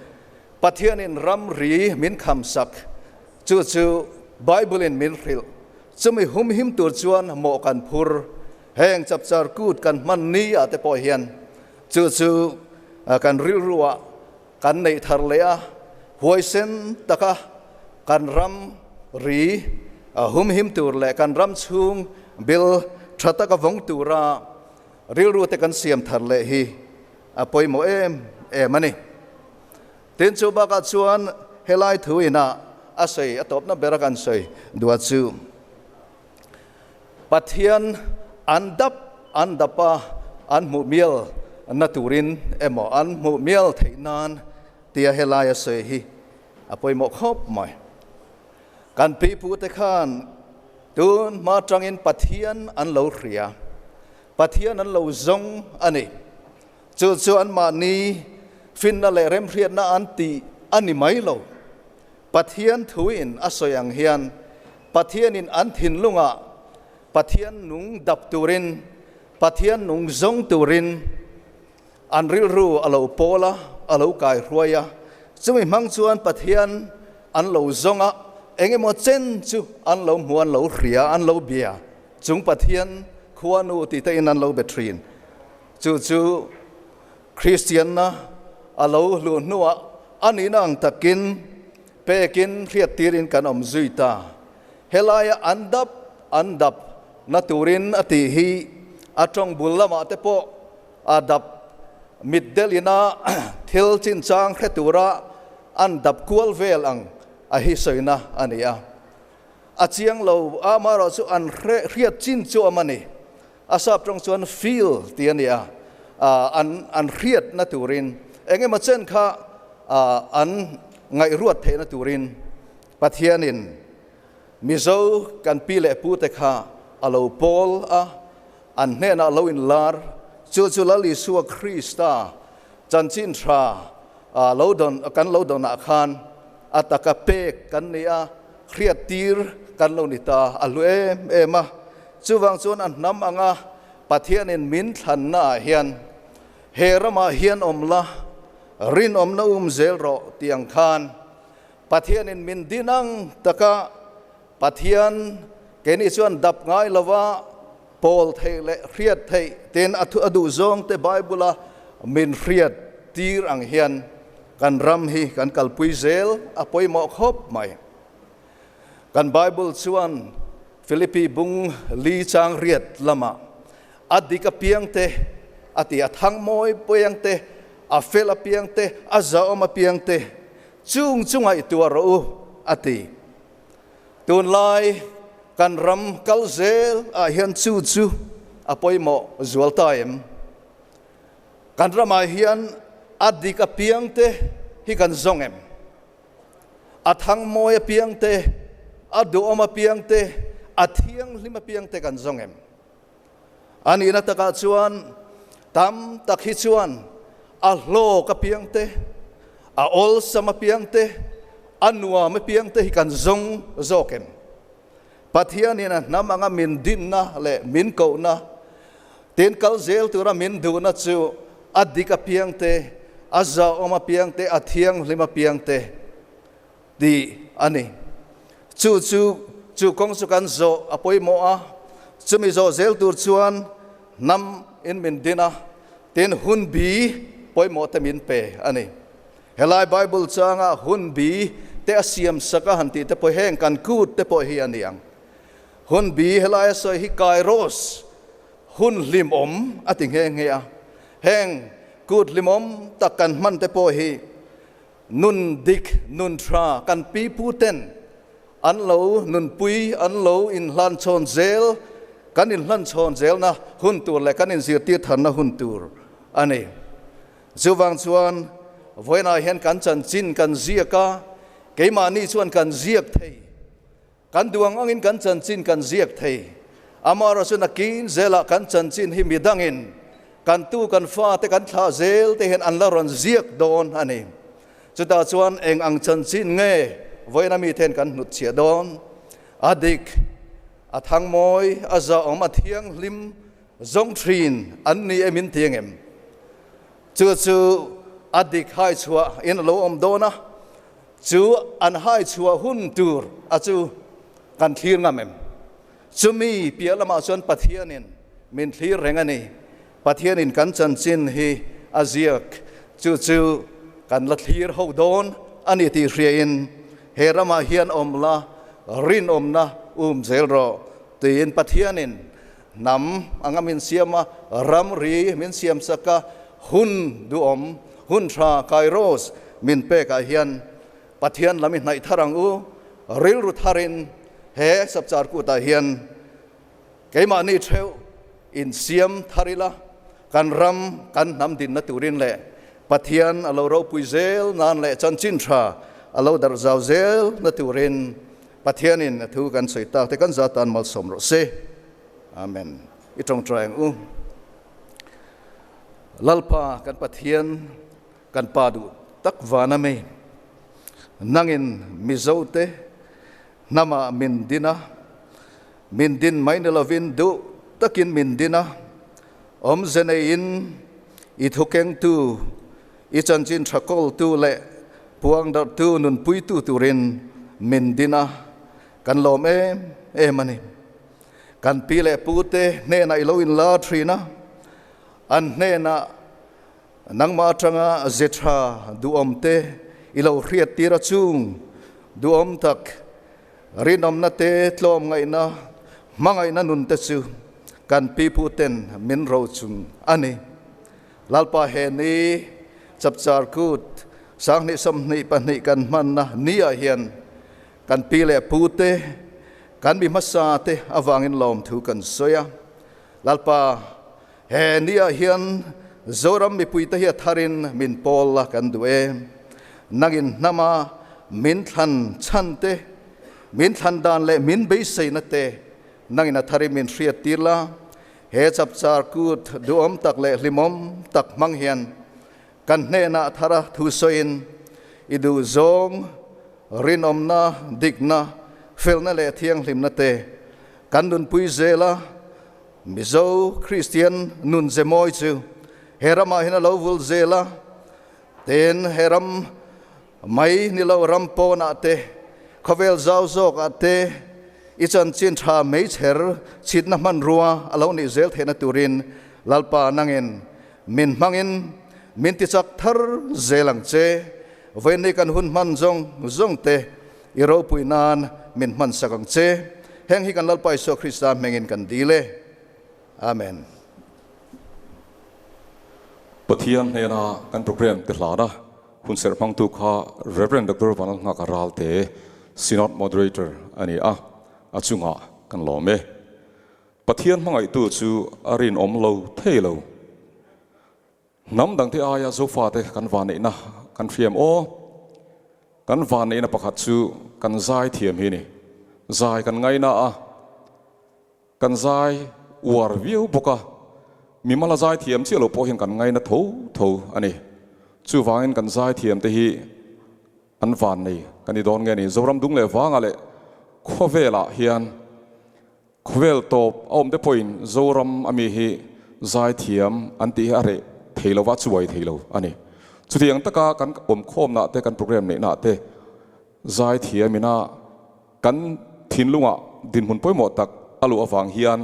Pathianin ramri min kham sak, chu chu Bible-in min hrilh. Chumi humhim tur chuan mawh kan phur. Heng chapchar kut kan hman ni ah te pawh hian chu chu kan rilruah kan neih thar leh a, huaisen taka kan ram ri humhim tur leh kan ram chhung bil tha taka vawng tura rilru te kan siam thar leh hi a pawimawh em em a ni. Tin, chu bakah chuan helai thu inah a sawi a tawpna bera kan sawi duah chu Pathian an dap an dap a, an hmuh mial na turin emaw an hmuh mial theih nan tia helai a sawi hi a pawimawh khawp mai. Kan pipute khan tun hma tangin Pathian an lo hria, Pathian an lo zawng a ni. Chu chu anmahni finna leh remhriatna an tih a ni mai lo. Pathian thuin a sawi ang hian Pathianin an thinlungah Pathian nung dap turin, Pathian nung zawng turin an rilru a lo pawl a, a lo kaihruai a. Chumi hmang chuan Pathian an lo zawng a, eng emaw chen chu an lo hmu, an lo hria, an lo bia. Chung Pathian khuanu tih te in an lo be thin. Chu chu Kristianna a lo hluh hnuah a nihna ang takin pekin hriattirin kan awm zui ta. Helaia an dap an dap na turin a tih hi a tawng bul lamah te pawh a dap mit delina thil chinchang hre tura an dap kual vel ang a hi sawina a ni a. A chiang lo a, amaherawhchu an hriat chin chu awm a ni. A sap tawng chuan feel tih a ni a, an an hriatna turin eng emaw chen kha an ngaihruat theihna turin Pathianin Mizo kan pi leh pute kha a lo pawl a, an hnenah lo inlar, chu chu Lal Isua Krista chanchin tha lo dawn kan lo dawnah khan a taka pek kan ni a, hriattir kan lo ni ta a hlu em em a. Chuvang chuan a hnam anga Pathianin min thlannaah hian he ramah hian awm la, rinawmna um zel rawh tih ang khan Pathianin min din ang taka Pathian keini chuan dap ngai lova pawl theih leh hriat theih tin a a duh zawng te Bible-a min hriat tir ang hian kan ram hi kan kalpui zel a pawimawh khawp mai. Kan Bible chuan Philippi bung li chang riat lamah a dik apiang te, a ti a thang mawi piang te, a fel apiang te, a zahawm apiang te chung chu ngaihtuah rawh u, a ti. Tunlai kan ram kal zel ah hian chu chu a pawimawh zual ta em? Kan ramah hian a dik apiang te hi kan zawng em? A thang mawi apiang te, a duhawm apiang te, a thianghlim apiang te kan zawng em? A nihna takah chuan tam tak hi chuan a hlawk apiang te, a awlsam apiang te, a nuam apiang te hi kan zawng zawk em? Pathianin a hnam anga min dinna leh min kohna, tin kal zel tura min duhna chu a dik apiang te, a zahawm apiang te, a thianghlim apiang te tih a ni. Chu chu chu kawng chu kan zawh a pawimawh a, chumi zawh zel tur chuan hnam in min din a, tin hun bi pawimawh te min pe a ni. Helai Bible changa hun bi te a siam sak a han tih te pawh heng kan kut te pawh hi a ni ang. Hun bi helai a sawi hi kairos, hun hlimawm a ti nghe nghe a. Heng kut hlimawm tak kan hman te pawh hi nun dik, nun tha kan pipu ten an lo nunpui, an lo inhlanchhawn zel, kan inhlanchhawn zelna hun tur leh kan inzirtir tharna hun tur a ni. Chuvang chuan vawiinah hian kan chanchin kan ziak a, keimahni chuan kan ziak thei. Kan duh ang angin kan chanchin kan ziak thei. Amaherawh chu nakin zelah kan chanchin hi midangin kan tu kan fate kan thlah zel te hian an la rawn ziak dawn a ni. Chutah chuan eng ang chanchin nge vawiina mite hian kan hnutchhiah dawn? A dik, a thangmawi, a zahawm, a thianghlim zawng thin an ni em in ti angem? Chu chu a dik hai chhuah in a lo awm dawn a, chu an hai chhuah hun tur a chu kan thlir ngam em? Chumi piah lamah chuan Pathianin min thlir reng a ni. Pathianin kan chanchin hi a ziak, chu chu kan la thlir ho dawn a ni tih hriain he ramah hian awm la, rinawmna um zel rawh tiin Pathianin Hnam anga min siam a, ramri min siam sak a, hun duhawm, hun tha, kairos, min pekah hian Pathian lam i hnaih thar ang u, rilru tharin he Sapchar kutah hian keimahni theuh insiam thar ila, kan ram, kan hnam dinna turin leh Pathian a lo ropui zel nan leh chanchin tha a lo darh zau zel na turin Pathianin a thu kan sawi tak te kan za tan malsawm rawh se. Amen. I tawngtai ang u. Lalpa kan Pathian kan Pa duh tak vana mi nangin Mizo te hnamah min din a, min din mai ni lovin duh takin min din a, awmze neiin i thukengtu, i chanchin tha kawltu leh puangdarhtu nunpuitu turin min din a, kan lawm em em a ni. Kan pi leh pute hnenah i lo inla thin a, an hnenah nangmah atanga ze tha duhawm te i lo hriat tir a chung duhawm tak rinawmna te tlawmngaihna hmangaihna nun te chu kan pi puten min rochung a ni. Lalpa he ni Chapchar Kut 2022 kan hmanna ni ah hian kan pi leh pu te, kan mi hmasa te avangin lawmthu kan sawi a. Lalpa he ni ah hian Zoram mipui te hi a tharin min pawl la kan duh e. Nangin hnama min thlan chhan te, min thlan dan leh min beiseina te nangin a tharin min hriat tir la. He Chapchar Kut duhawm tak leh hlimawm tak hmang hian kan hnenah thara thu sawiin i duhzawng, rinawmna, dikna, felna leh thianghlimna te kan nunpui zel a, Mizo Kristian nun ze mawi chu he ramah hian a lo vul zel a, tin he ram Mai ni lo ram pawnah te, khawvel zau zawkah te i chanchin tha meichher chhitna hmanrua a lo nih zel theihna turin Lalpa nangin min hmangin min tichak thar zel ang che. Vawiinni kan hun hman zawng zawng te i ropui nan min hmansak ang che. Heng hi kan Lalpa Isua Krista hmingin kan dil e. Amen. Pathian hnena kan program te hlana hun serh hmangtu kha Rev. Doctor Vanlalnghaka Ralte, Synod Moderator a ni a, a chungah kan lawm e. Pathian hmangaihtu chu a rinawm lo thei lo. Hnam dangte aia Zofate kan vanneihna kan hriam aw. Kan vanneihna pakhat chu kan zai thiam hi ni. Zai kan ngaina a. Kan zai uar viau bawk a, mimala zai thiam chiah lo pawh hian kan ngaina tho tho a ni. Chuvangin kan zai thiam te hi an van nei kan ni dawn nge ni. Zoram dung leh vangah leh khawvelah hian Khawvel tawp a awm te pawhin Zoram a mi hi zaithiam an tih hi a reh thei lo va, a chuai thei lo a ni. Chutiang taka kan awmkhawmna te, kan program neihna te zaithiam ina kan thinlungah dinhmun pawimawh tak a luh avang hian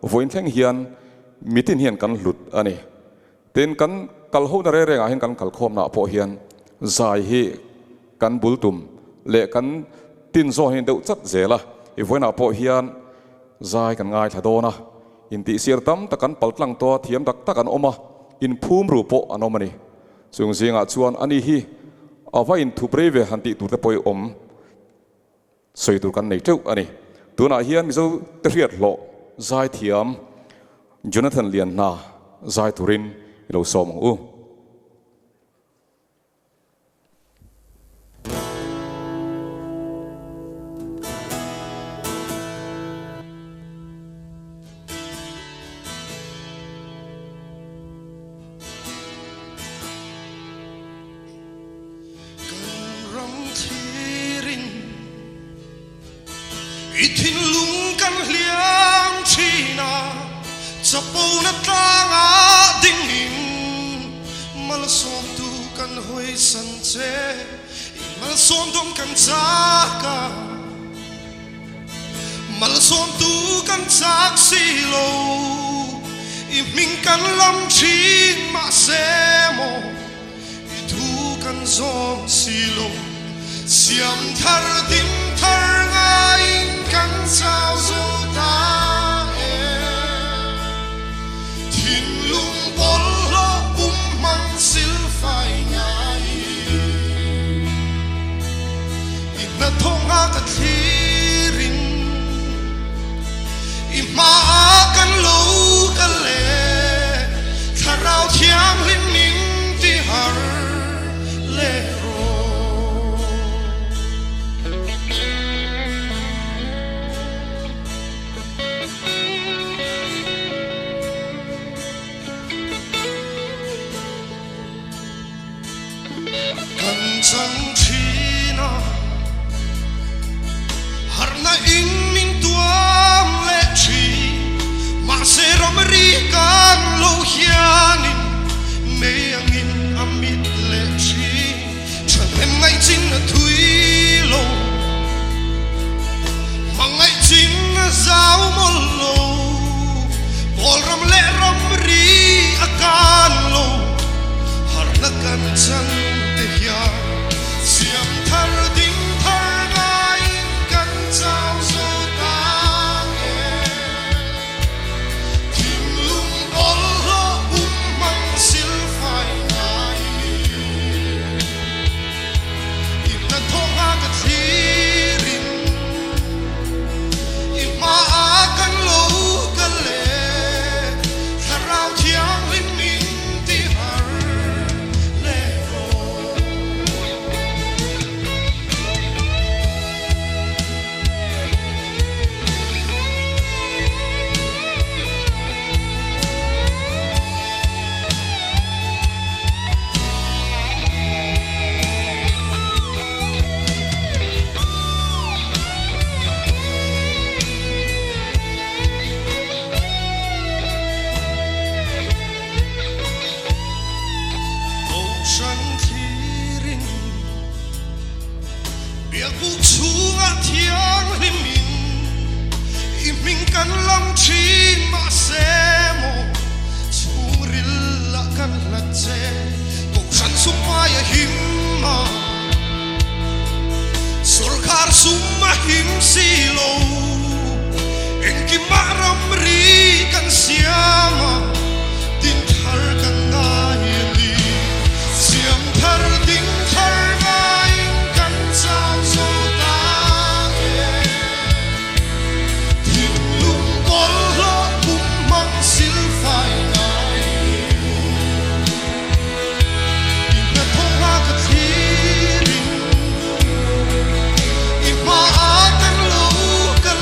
vawiin thleng hian mitin hian kan hlut a ni. Tin, kan kal hona reng rengah hian kan kalkhawmnaah pawh hian zai hi kan bul tum leh kan tin zawn hi deuh chat zel a, i vawiinah pawh hian zai kan ngaithla dawn a, intihsiar tam tak kan pal tlang tawh a, thiam tak tak an awm a, inphum ru pawh an awm a ni. Chung zingah chuan ani hi a va inthup rei ve han tih tur te pawh i awm sawi tur kan nei teuh a ni. Tunah hian Mizo te hriat hlawh zaithiam Jonathan Lianhna zai turin i lo sawm ang u. Kan ram thlirin i thinlung kan hliam thin a, chapona tlangah dingin malsawmtu kan hawisan che, i malsawm dawm kan chak a, malsawmtu kan chak si lo, i hming kan lam thin mahse maw. I thu kan zawm si lo, siam thar ding thar ngaiin kan chau zo ta e. Thinlung bawlhhlawh pum hmang silfai ngai i hnathawng a ka thlirin i hmaah kan lo kal e. Thlarau Thianghlim min ti har leh rawh. Kan chang thin a, harhna in min tuam leh thin, mahse ramri kan lo hianin mei angin a mit leh thin, thahnem ngaihchin a thui lo, hmangaihchin a zau mawlh lo, Kawlram leh ramri a kan lo, harhna kan chan te hian siam thar ding thar ngaiin kan chau zo ta e. Thinlung bawlhhlawh um hmang silfai ngai i hnathawk a ka thlirin i hmaah kan lo kal e, Thlarau Thianghlim min ti har leh rawh. Kohhran thlirin biakbuk chhungah thianghlimin i hming kan lam thin mahse maw chhungril ah kan hlat che Kohhran sumpai a him a, Sorkar sum a him si lo, engkimah ramri kan siam a, din thar kan ngai a ni. Siam thar ding thar ngaiin kan chau zo ta e. Thinlung bawlhhlawh pum hmang silfai ngai. I hnathawk a ka thlirin i hmaah kan lo kal.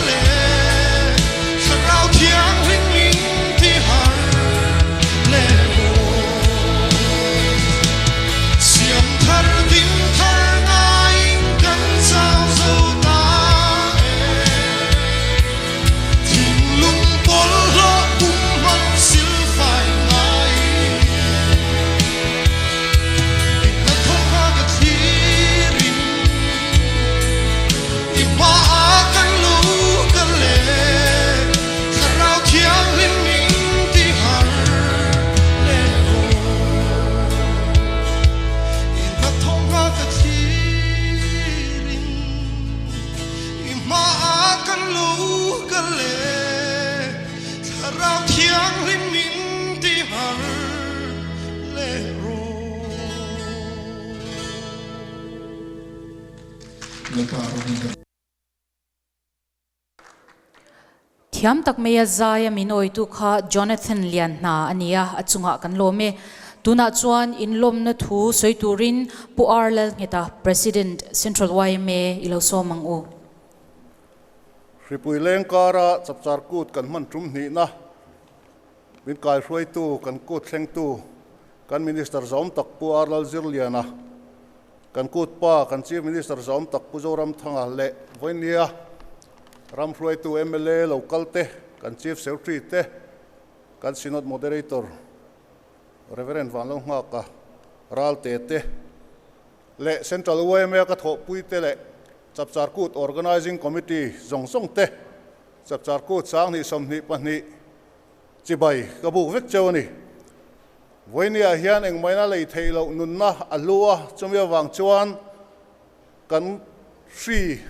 Lalpa ropui ber. Thiam tak mai a zai a min awitu kha Jonathan Lianhna a ni a, a chungah kan lawm e. Tunah chuan inlawmna thu sawi turin Pu R Lalngheta, President, Central yma i lo sawm ang u. Hripui leng kara chapchar kut kan hman tum hnihna min kaihruaitu, kan kut thlengtu, kan Minister zawm tak Pu R Lalzirliana, Kan kut pa, kan Chief Minister zawm tak Pu Zoramthanga leh Vawinia ram hruaitu mla lo kal te, kan Chief Secretary te, kan Synod Moderator Rev. Vanlalnghaka Ralte te leh Central yma ka thawhpui te leh Chapchar Kut Organising Committee zawng zawng te, Chapchar Kut 20 22 chibai ka buk vek cheu a ni. Vawinia hian engmahina lei theih loh nunna a hlu a, chumi avang chuan kan hri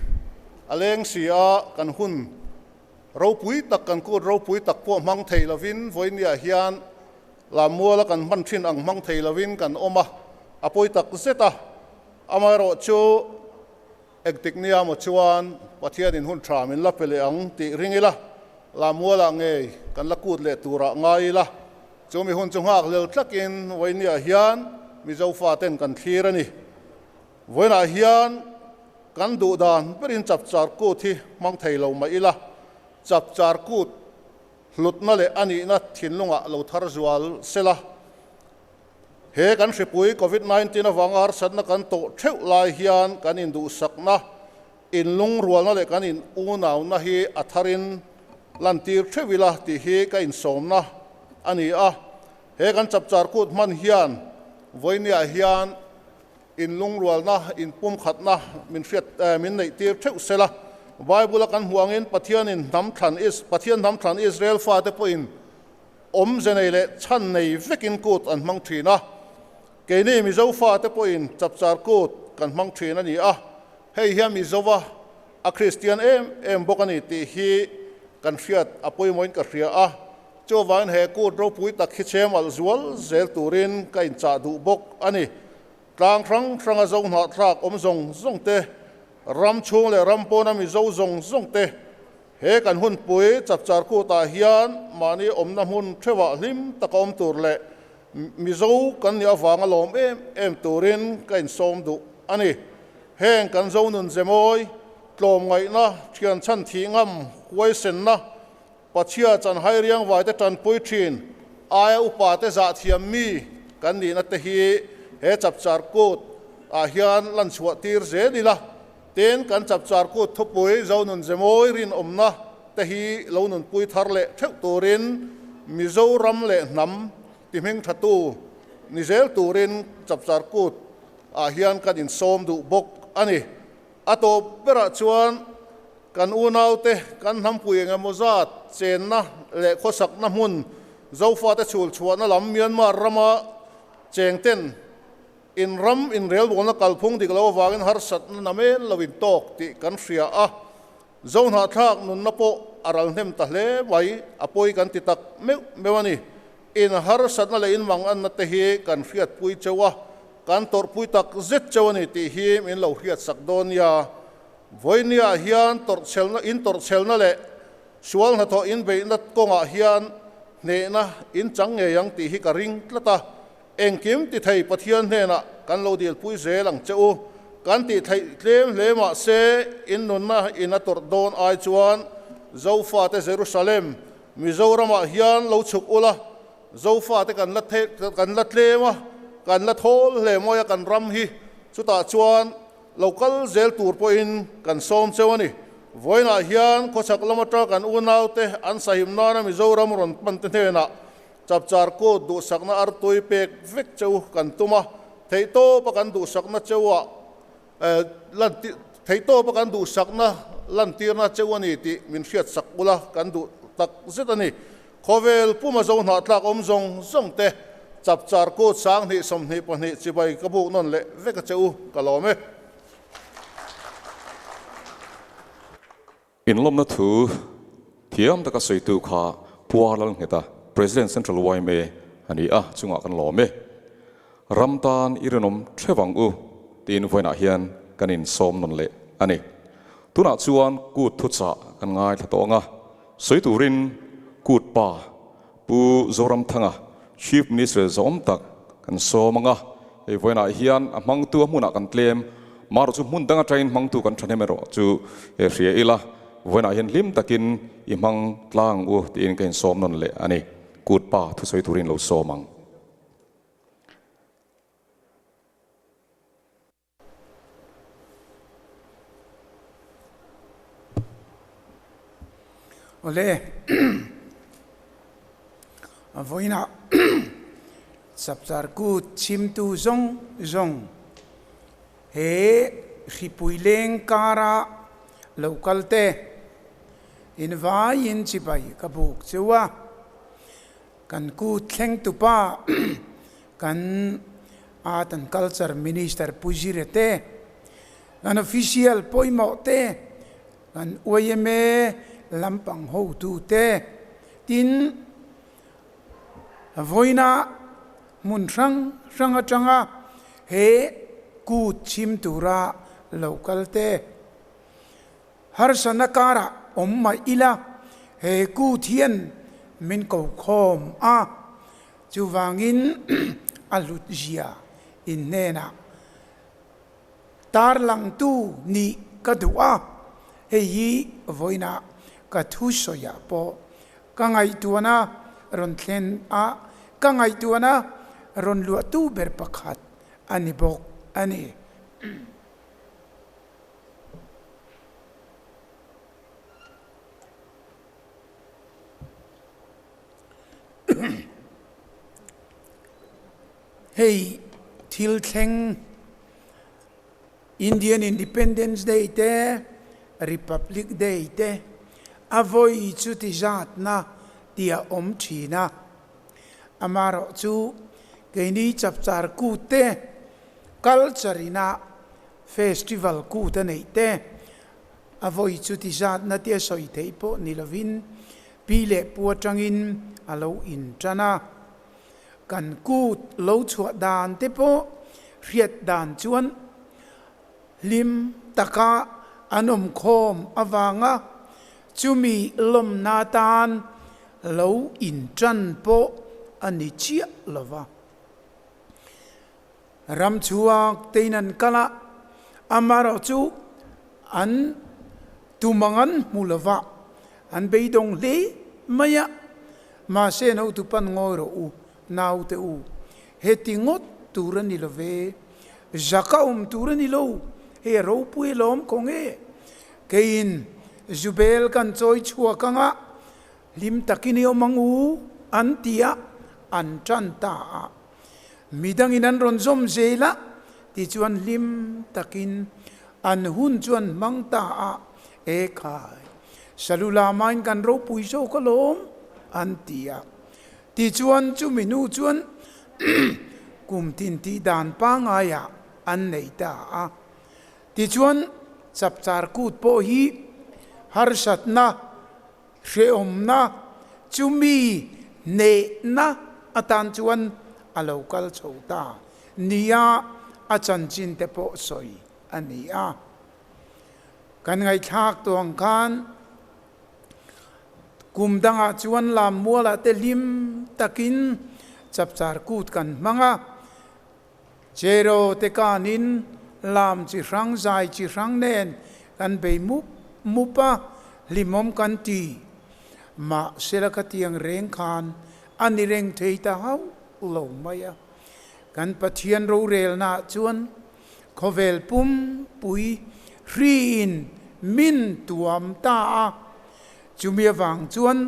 a leng si a, kan hun ropui tak, kan kut ropui tak pawh hmang thei lovin vawinia hian lammuala kan hman thin ang hmang thei lovin kan awm a, a pawi tak zet a. Amaherawhchu Engtik nia maw chuan Pathianin hun tha min la pe leh ang tih ring ila, Lamualah ngei kan la kut leh turah ngai ila, chumi hun chu nghak lel tlakin Vawinia hian Mizo faten kan thlir a ni. Vawiinah hian kan duh dan berin chapchar kut hi hmang thei lo mah ila, chapchar kut hlutna leh a nihna thinlungah lo thar zual sela, He kan hripui Covid 19 avanga harsatna kan tawh theuh lai hian kan induhsakna, inlungrualna leh kan in unauna hi a tharin lantir theuh ila tih hi ka insawmna a ni a. He kan chapchar kut hman hian vawinia hian inlungrualna, inpumkhatna min hriat min neihtir theuh sela. Bible a kan hmuh angin Pathianin hnam thlan Pathian hnam thlan Israel fate pawhin Awmze nei leh chhan nei vekin kut an hmang thin a, keini Mizo fate pawhin chapchar kut kan hmang thin a ni a, hei hian Mizova a Kristian em em bawk a ni tih hi kan hriat a pawimawhin ka hria a, chuvangin he kut ropui tak hi chhem alh zual zel turin ka inchah duh bawk a ni. Tlang hrang hranga zo hnahthlak awm zawng zawng te, ram chhung leh ram pawna Mizo zawng zawng te, He kan hunpui chapchar kutah hian mahni awmna hmun theuhah hlim taka awm tur leh Mizo kan nih avanga lawm em em turin ka insawm duh a ni. Heng kan zo nun zemawi, tlawmngaihna, thian chhan thih ngam, huaisenna, Pachhia chan hai riang vaite tanpui thin, aia upate zah thiam mi kan nihna te hi he chapchar kut ah hian lan chhuah tir zel ila. Tin, kan chapchar kut thupui Zonun Zemawi rinawmna te hi lo nunpui thar leh theuh turin Mizoram leh hnam ti hming thatu ni zel turin chapchar kut ah hian kan insawm duh bawk a ni. A tawp berah chuan kan unaute kan hnampui engemaw zat chenna leh khawsakna hmun Zofate chhul chhuahna lam Myanmar rama chengten In ram inrelbawlna kalphung dik lo avangin harsatna namen lo in tawk tih kan hria a, Zohnahthlak nunna pawh a ral hnem ta hle mai, a pawi kan ti tak meuh meuh a ni. In harsatna leh in manganna te hi kan hriatpui cheu a, kan tawrhpui tak zet cheu a ni tih hi min lo hriatsak dawn nia. Vawinia hian tawrhchhelna, in tawrhchhelna leh sual hnathawh inbeihna kawngah hian hnehna in chang ngei ang tih hi ka ring tlat a, Engkim ti thei Pathian hnenah kan lo dilpui zel ang che u. Kan tih theih tlem hle mah se, in nunna in a tawrh dawn ai chuan Zofate Jerusalem, Mizoramah hian lo chhuk ula, Zofate kan la kan la tlem a, kan la thawl hle mawi a kan ram hi, chutah chuan lo kal zel tur pawhin kan sawm cheu a ni. Vawiinah hian khawchhak lam atanga kan unaute an sahim nana Mizoram rawn pante hnenah Chapchar kut duhsakna artui pek vek cheu kan tum a, theihtawpa kan duhsakna cheuah lan theihtawpa kan duhsakna lantirna cheu a ni tih min hriatsak ula kan duh tak zet a ni. Khawvel puma zo hnahtlak awm zawng zawng te Chapchar kut 20 22 chibai ka buk nawn leh vek a che u, ka lawm e. Inlawmna thu thiam taka sawitu kha Puar Lalngheta, President Central yma a ni a, chungah kan lawm e. Ram tan i rinawm theuh ang u tiin vawiinah hian kan insawm nawn leh a ni. Tunah chuan kut thuchah kan ngaithla tawh ang a, sawi turin kut pa Pu Zoramthanga, Chief Minister zawm tak kan sawm ang a, hei vawiinah hian a hmangtu a hmunah kan tlem, marawh chu hmun dang atangin hmangtu kan thahnem erawh chu hria ila, vawiinah hian hlim takin i hmang tlang u tiin ka insawm nawn leh a ni. Kut pa thusawi turin lo sawm ang. Awle, a vawiinah Chapchar Kut chhimtu zawng zawng he hripui leng kara lo kal te invaiin chibai ka buk cheu a. Kan kut thleng tupa kan Art and Culture Minister Pu Zira te, kan official pawimawh te, kan yma lampang hotu te, tin vawiina hmun hrang hrang atanga he kut chhim tura lo kal te, Harsana karah awm mah ila he kut hian min ko khawm a, chuvangin a hlut zia in hnenah tarlangtu nih ka duh a, hei hi vawiinah ka thusawiah pawh ka ngaihtuahna rawn thlen a, ka ngaihtuahna rawn luahtu ber pakhat a ni bawk a ni. Hei thil thleng Indian Independence Day te, Republic Day te a vawi chu ti zatna tih a awm thin a. Amaherawhchu keini chapchar kut te culture ina Festival kut a neih te, a vawi chu ti zatna te a sawi theih pawh ni lovin pi leh pu atangin a lo intan a. Kan kut lo chhuah dan te pawh hriat dan chuan hlim taka an awm khawm avanga chumi lawmna atan lo intan pawh a ni chiah lova. Ram chhuak tein an kal a, amaherawh chu an tumang an hmu lo va, an beidawng hle mai a. Mahse notu pan ngawi rawh u, naute u, heti ngawt tur a ni lo ve, zaka awm tur a ni lo, hei a ropui alawm kawng e. Keiin Zubel kan chawi chhuak ang a, hlim takin i awm ang u, an ti a, an tan ta a. Midangin an rawn zawm zel a, tichuan hlim takin an hun chu an hmang ta a, E khai, Salula main kan ropui zawk alawm, an ti a. Tichuan chumi hnu chuan kum tin tih dan pangaiah an nei ta a. Tichuan chapchar kut pawh hi harsatna Hrehawmna chu mi hnehna atan chuan a lo kal chho ta nia a chanchin te pawh sawi a ni a. Kan ngaihthlak tawh ang khan kum dangah chuan Lammualah te hlim takin chapchar kut kan hmang a, Cheraw te kanin lam chi hrang zai chi hrang nen kan bei mup mup a, hlimawm kan ti. Mahsela khatiang reng khan a ni reng thei ta hauh lo mai a. Kan Pathian rorelnaah chuan khawvel pum pui hriin min tuam ta a, chumi avang chuan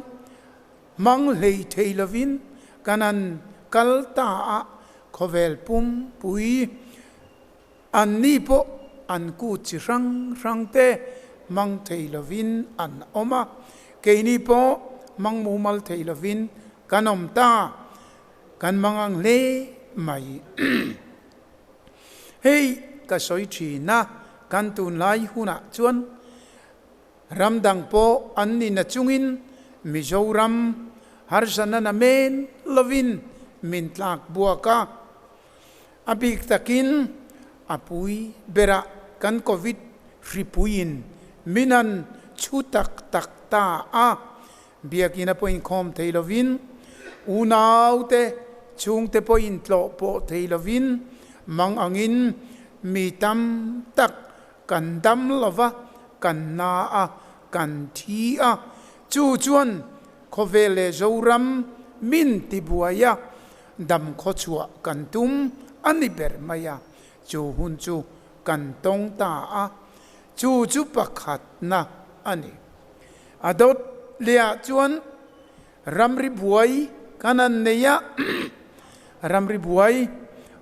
Hmang hlei thei lovin kan an kal ta a, khawvel pum pui an ni pawh an kut chi hrang hrang te hmang thei lovin an awm a, keini pawh hmang mumal thei lovin kan awm ta, kan hmang ang hle mai. Hei ka sawi thin a, kan tunlai hunah chuan Ram dang pawh an ni na chungin Mizoram harsana na men lovin min tlak buak a. A bik takin a pui berah kan Covid Hripuiin min han chhu tak tak ta a, Biakina pawh inkhawm thei lovin, unaute chhungte pawh intlawh pawh thei lovin mang angin mi tam tak kan dam lova, kan na a, kan thi a. Chu chuan khawvel leh Zoram min tibuai a, dam khawchhuah kan tum a ni ber mai a. Chu hun chu kan tawng ta a, chu chu pakhatna a ni. A dawt lehah chuan ramri buai kan han nei a, ramri buai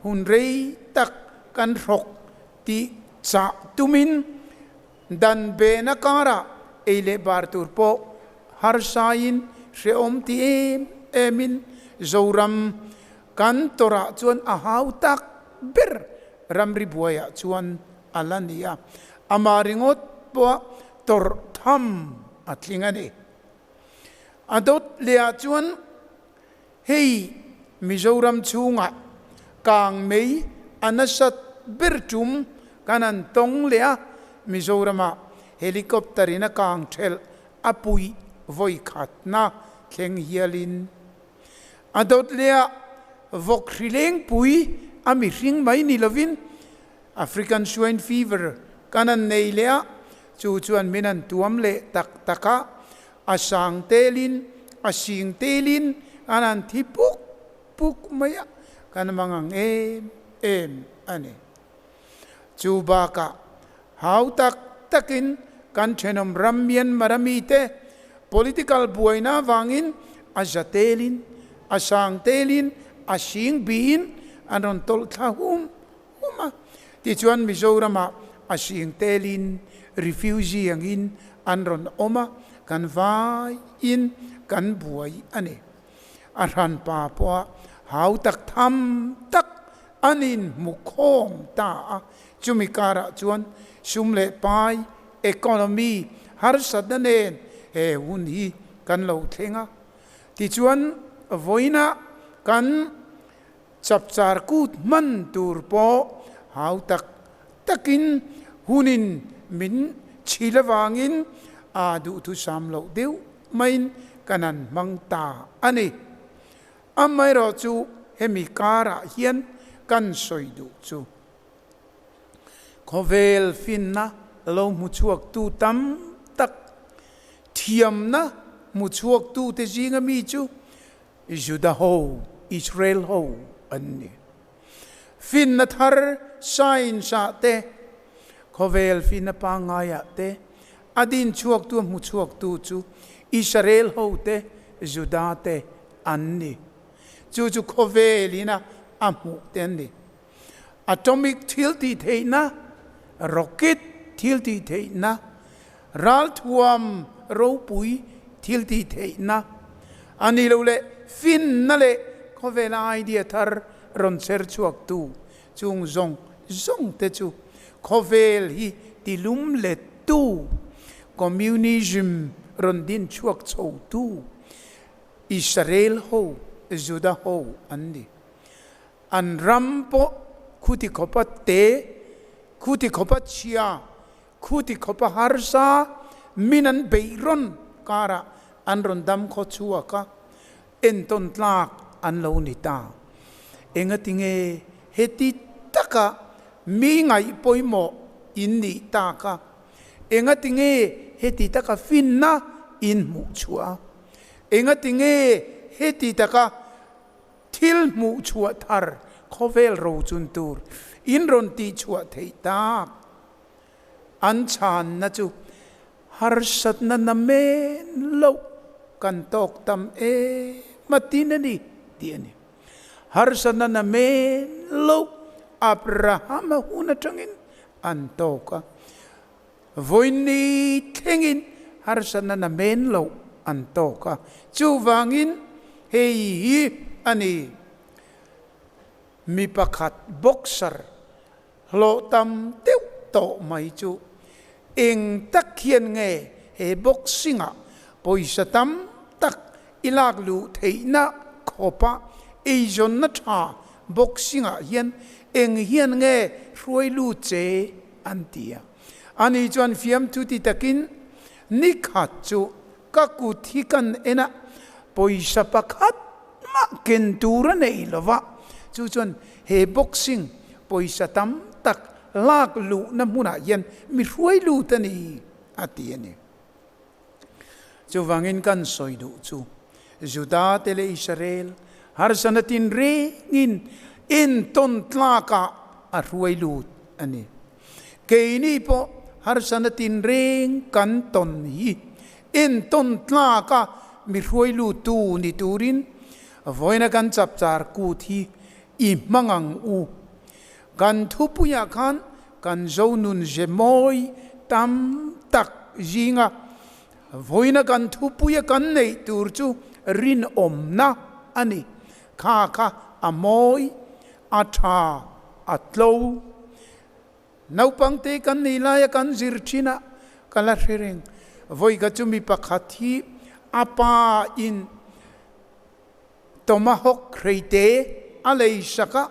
hun rei tak kan hrawk tih chah tumin dan behna karah ei leh bar tur pawh harsain hrehawm ti em emin Zoram kan tawrah chuan a hau tak ber ramri buaiah chuan a la ni a, amah ringawt pawh tawrh tham a tling a ni. A dawt lehah chuan hei Mizoram chhungah kang mei a nasat ber tum kan han tawng leh a, Mizoramah helicopter in a kang thelh a puih vawi khatna thleng hialin a dawt lehah vawk hri lengpui a mihring mai ni lovin African Swine Fever kan han nei leh a, chu chuan min han tuam leh tak tak a, a sang telin, a sing telin an han thi puk puk mai a, kan mang ang em em a ni. Chu bakah hau tak takin kan thenawm ram Myanmar a mite political buaina avangin a za telin, a sang telin, a sing biin an rawn tawlh thla hum hum a. Tichuan Mizoramah a sing telin refugee angin an rawn awm a, kan vaiin kan buai a ni. A hranpa pawha hau tak tham tak an inhmu khawm ta a, chumi karah chuan sum leh pai, economy, harsatna nen he hun hi kan lo thleng a. Tichuan vawiinah kan Chapchar kut hman tur pawh hau tak takin hunin min chhil avangin aa duhthusam loh deuh maiin kan han hmang ta a ni. Amaherawhchu hemi karah hian kan sawi duh chu khawvel finna lo hmu chhuaktu tam tak, thiamna hmu chhuaktute zinga mi chu Juda ho, Israel ho an ni. Finna thar science ah te, khawvel finna pangngai ah te, a din chhuaktu a hmu chhuaktu chu Israel ho te, Juda te an ni. Chu chu khawvel ina a hmuh te an ni. Atomic thil tih theihna, rocket thil tih theihna, ralthuam ropui thil tih theihna a ni lo leh finna leh khawvela idea thar rawn chher chhuaktu chung zawng zawng te chu khawvel hi tilum lettu, communism rawn din chhuak chhotu Israel ho, Juda ho an ni. An ram pawh khuti khawpa te, khuti khawpa chhia, khuti khawpa harsa min an beih rawn karah an rawn dam khaw chhuak a, entawn tlak an lo ni ta. Engatinge heti taka mi ngaih pawimawh in nih tak a? Engatinge heti taka finna in hmuh chhuah a? Engatinge heti taka Thil hmuh chhuah thar khawvel rochun tur in rawn tih chhuah theih tak. An chhanna chu harsatna na men loh kan tawk tam em a tin a ni tih a ni. Harsatna na men loh Abrahama hun atangin an tawk a. Vawiinni thlengin harsatna na men loh an tawk a, chuvangin hei hi a ni. Mi pakhat boxer hlawh tam deuh tawh mai chu eng tak hian nge he boxing-ah pawisa tam tak i lak luh theihna khawpa eizawnna tha boxing-ah hian eng hian nge hruai lut che an ti a. Ani chuan fiamthu ti takin, Ni khat chu ka kut hi kan en a, pawisa pakhat mah ken tur a nei lo va, chu chuan he boxing pawisa tam tak lak luhna hmunah hian mi hruai lut a ni, a ti a ni. Chuvangin kan sawi duh chu, Juda te leh Israel harsana tinrengin entawn tlakah a hruai lut a ni. Keini pawh harsana tinreng kan tawn hi entawn tlaka mi hruai luttu ni turin vawiina kan chapchar kut hi i hmang ang u. Kan thupuiah khan kan Zonun ze mawi tam tak zinga vawiina kan thupuia kan neih tur chu rinawmna a ni. Kha kha a mawi, a tha, a tlo. Naupangte kan nei laia kan zir thin a, ka la hre reng. Vawi kha chu mi pakhat hi a pa in Tomahawk hreite a lei sak a,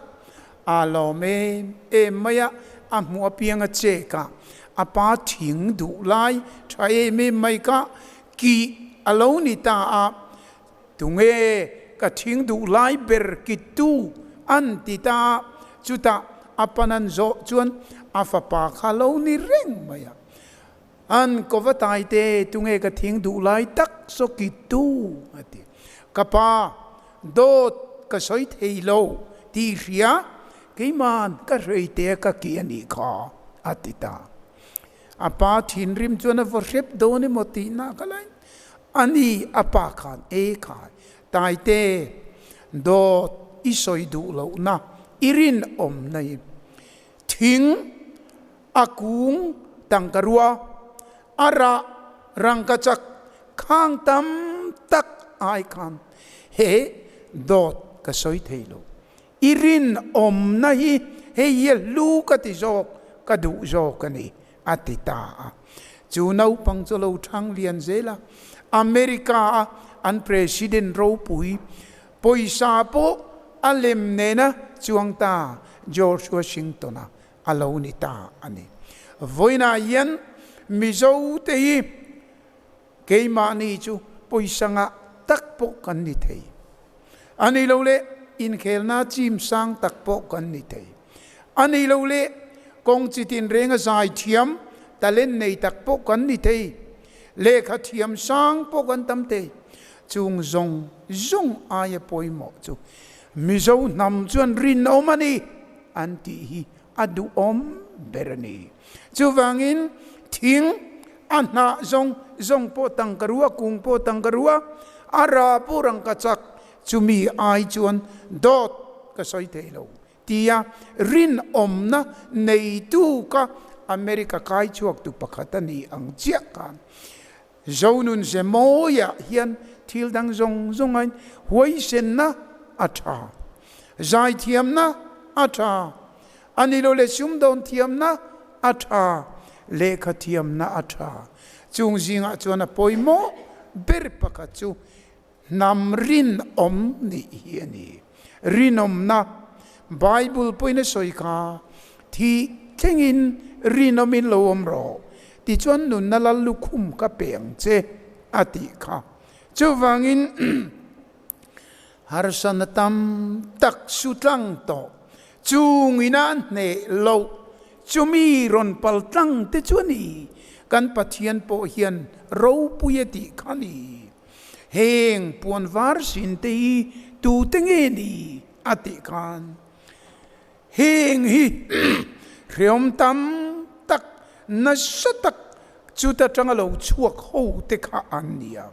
aa lawm em em mai a, a hmuh apiang a chek a, a pa thing duh lai tha em em mai kha kih a lo ni ta a, Tunge ka thing duh lai ber kittu an ti ta a, chutah a pan an zawh chuan a fapa kha lo ni reng mai a. An kova taite tunge ka thing duh lai tak saw kittu a ti. Ka pa, dawt ka sawi thei lo tih hria, keiman ka hreite ka ki a nih kha a ti ta. A pa thinrim chuan a vaw hrep dawn emaw tihna ka lain A ni, a pa khan e khai, Taite, dawt i sawi duh lohna i rinawmna hi thing a kung tangka rua, a rah rangkachak khang tam tak ai khan he dawt ka sawi thei lo. I rinawmna hi hei hi a hlu ka ti zawk, ka duh zawk a ni, a ti ta a. Chu naupang chu lo thang lian zel a, America-a an President ropui, pawisa pawh a lem nena chuang ta George Washington-a a lo ni ta a ni. Vawiinah hian Mizote hi keimahni chu pawisa ngah tak pawh kan ni thei. A ni lo leh inkhelna chim sang tak pawh kan ni thei. A ni lo leh kawng chi tinrenga zai thiam, talent nei tak pawh kan ni thei. Lehkha thiam sang pawh kan tam thei. Chung zawng zawng aia pawimawh chu Mizo hnam chuan rinawm a ni an tih hi a duhawm ber a ni. Chuvangin thing a hnah zawng zawng pawh tangka rua, kung pawh tangka rua, a ra pawh rangka chak, chumi ai chuan dawt ka sawi thei lo tia rinawmna neitu ka America kai chhuaktu pakhat a ni ang chiah khan Zonun ze mawiah hian thil dang zawng zawngain huaisenna a tha, zaithiamna a tha, a ni lo leh sumdawn thiamna a tha, lehkha thiamna a tha. Chung zingah chuan a pawimawh ber pakhat chu hnam rinawm nih hi a ni. Rinawmna, Bible pawhin a sawi kha, Thih thlengin rinawmin lo awm rawh, tichuan nunna lal lukhum ka pe ang che, a tih kha. Chuvangin harsana tam tak su tlang tawh, chungin a hneh loh, chumi rawn pal tlang te chu a ni. Kan Pathian pawh hian ropui a tih kha a ni. Heng puan var sin te hi tute nge ni a tih khan heng hi hreawm tam tak nasa tak chuta tanga lo chhuak ho te kha an ni a,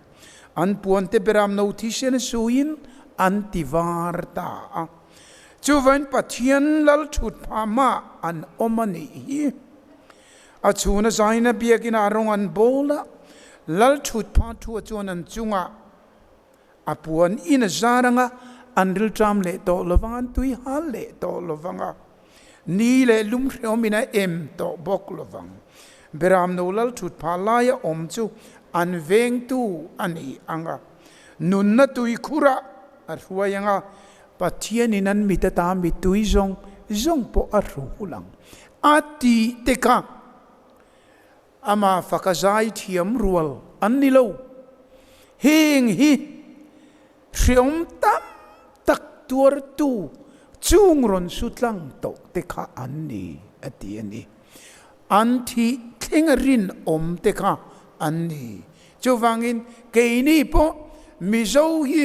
an puan te beram no thisen suiin an ti var ta a. Chuvain Pathian lal thut phah mah an awm a nih hi. A chhuna zaina biakina a rawng an bawl a, lal thut pha thua chuan an chungah a puan in a zar anga, an rilṭam leh tawh lovang, an tui hal leh tawh lovang a, ni leh lum hrehawmin a em tawh bawk lovang. Beramno lal thut pha laia awm chu an vengtu a ni ang a, nunna tui khurah a hruai ang a, Pathianin an mit ata mittui zawng zawng pawh a hru hul ang. A tih te kha. Ama faka zai thiam rual an ni lo. Heng hi hreawm tam tak tuartu chung rawn su tlang tawh te kha an ni, a ti a ni. An thih thlenga rinawm te kha an ni. Chuvangin keini pawh Mizo hi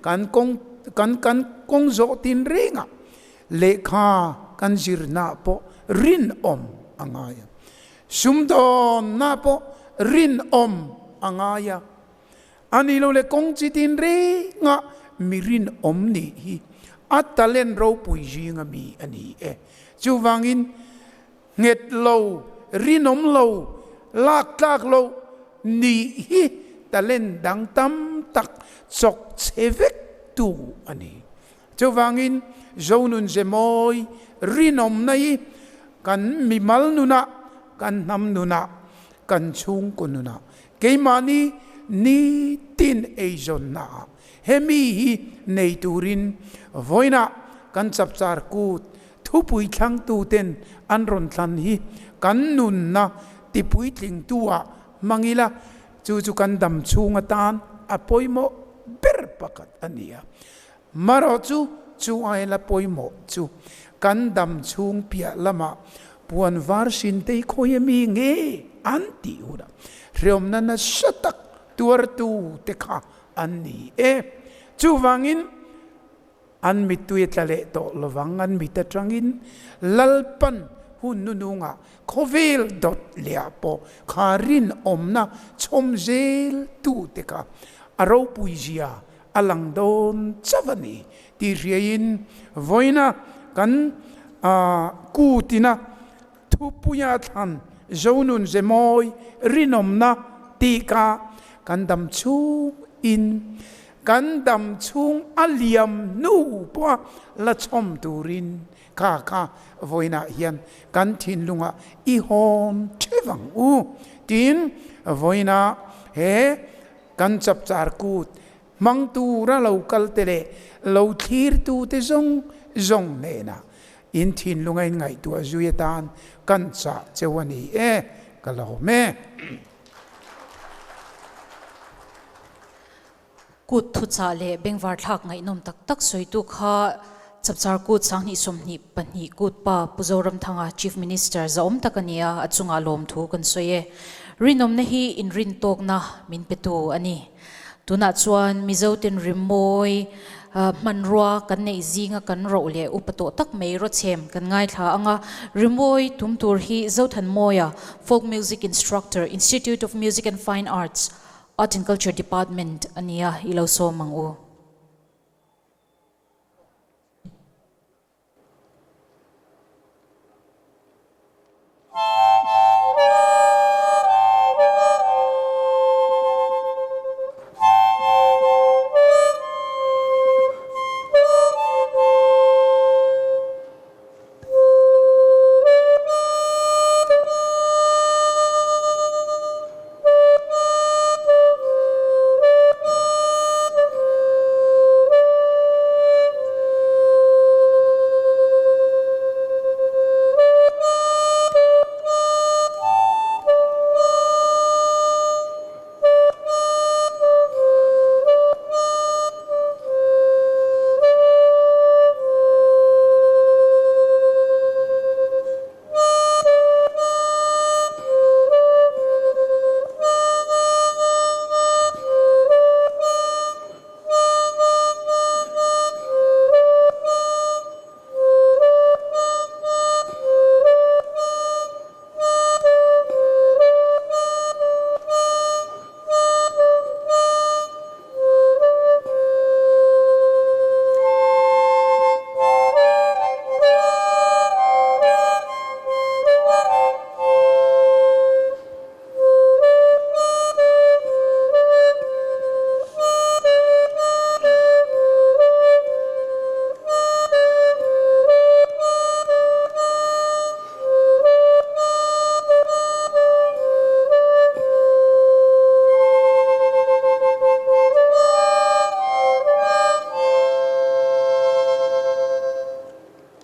kan kawng kan kan kawng zawh tin rengah lehkha kan zirna pawh rinawm a ngai a, sumdawnna pawh rinawm a ngai a, a ni lo le kawng chi tin rengah mi rinawm nih hi a talent ropui zinga mi a ni e. Chuvangin nghet lo, rinawm lo, lak tlak lo nih hi talent dang tam tak chawk che vek tu a ni. Chuvangin Zonun Zemawi rinawmna hi kan mimal nunah, kan hnam nunah, kan chhungkaw nunah, keimahni nitin eizawnnaah hemi hi nei turin vawiinah kan chapchar kut thupui thlangtuten an rawn thlan hi kan nunna tipuitlingtu-ah hmang ila, chu chu kan dam chhung atan a pawimawh ber pakhat a ni a. Marawh chu chu ai la pawimawh chu kan dam chhung piah lamah puan var sin te hi khawi a mi nge an tih hunah hreawmna nasa tak tuartu te kha an ni e. Chuvangin an mittui a tla leh tawh lovang, an mit atangin Lalpan hun nunungah khawvel dawt lehah pawh kha rinawmna chhawm zel tu te kha a ropui zia a lang dawn chauh a ni tih hriaiin vawiina kan kutina thupuia thlan Zonun Zemawi rinawmna tih kha kan dam chhung in kan dam chhung a liam hnu pawha la chhawm turin kha kha vawiinah hian kan thinlungah i hawn theuh ang u tiin vawiina he Kan chapchar kut hmang tura lo kal te leh lo thlir tu te zawng zawng hnenah in thinlunga in ngaihtuah zui atan kan chah cheu a ni e, ka lawm e. Kut thuchah leh bengvar thlak ngaihnawm tak tak sawitu kha Chapchar Kut 2022 Kut Pa Pu Zoramthanga Chief Minister zahawm tak a ni a, a chungah lawmthu kan sawi e. Rinawmna hi inrintawkna min petu a ni. Tunah chuan Mizoten rimawi hmanrua kan neih zinga kan roh leh upa tawh tak mai rawchhem kan ngaithla ang a, rimawi tum tur hi Zothanmawia, Folk Music Instructor, Institute of Music and Fine Arts, Art and Culture Department a ni a, i lo sawm ang u.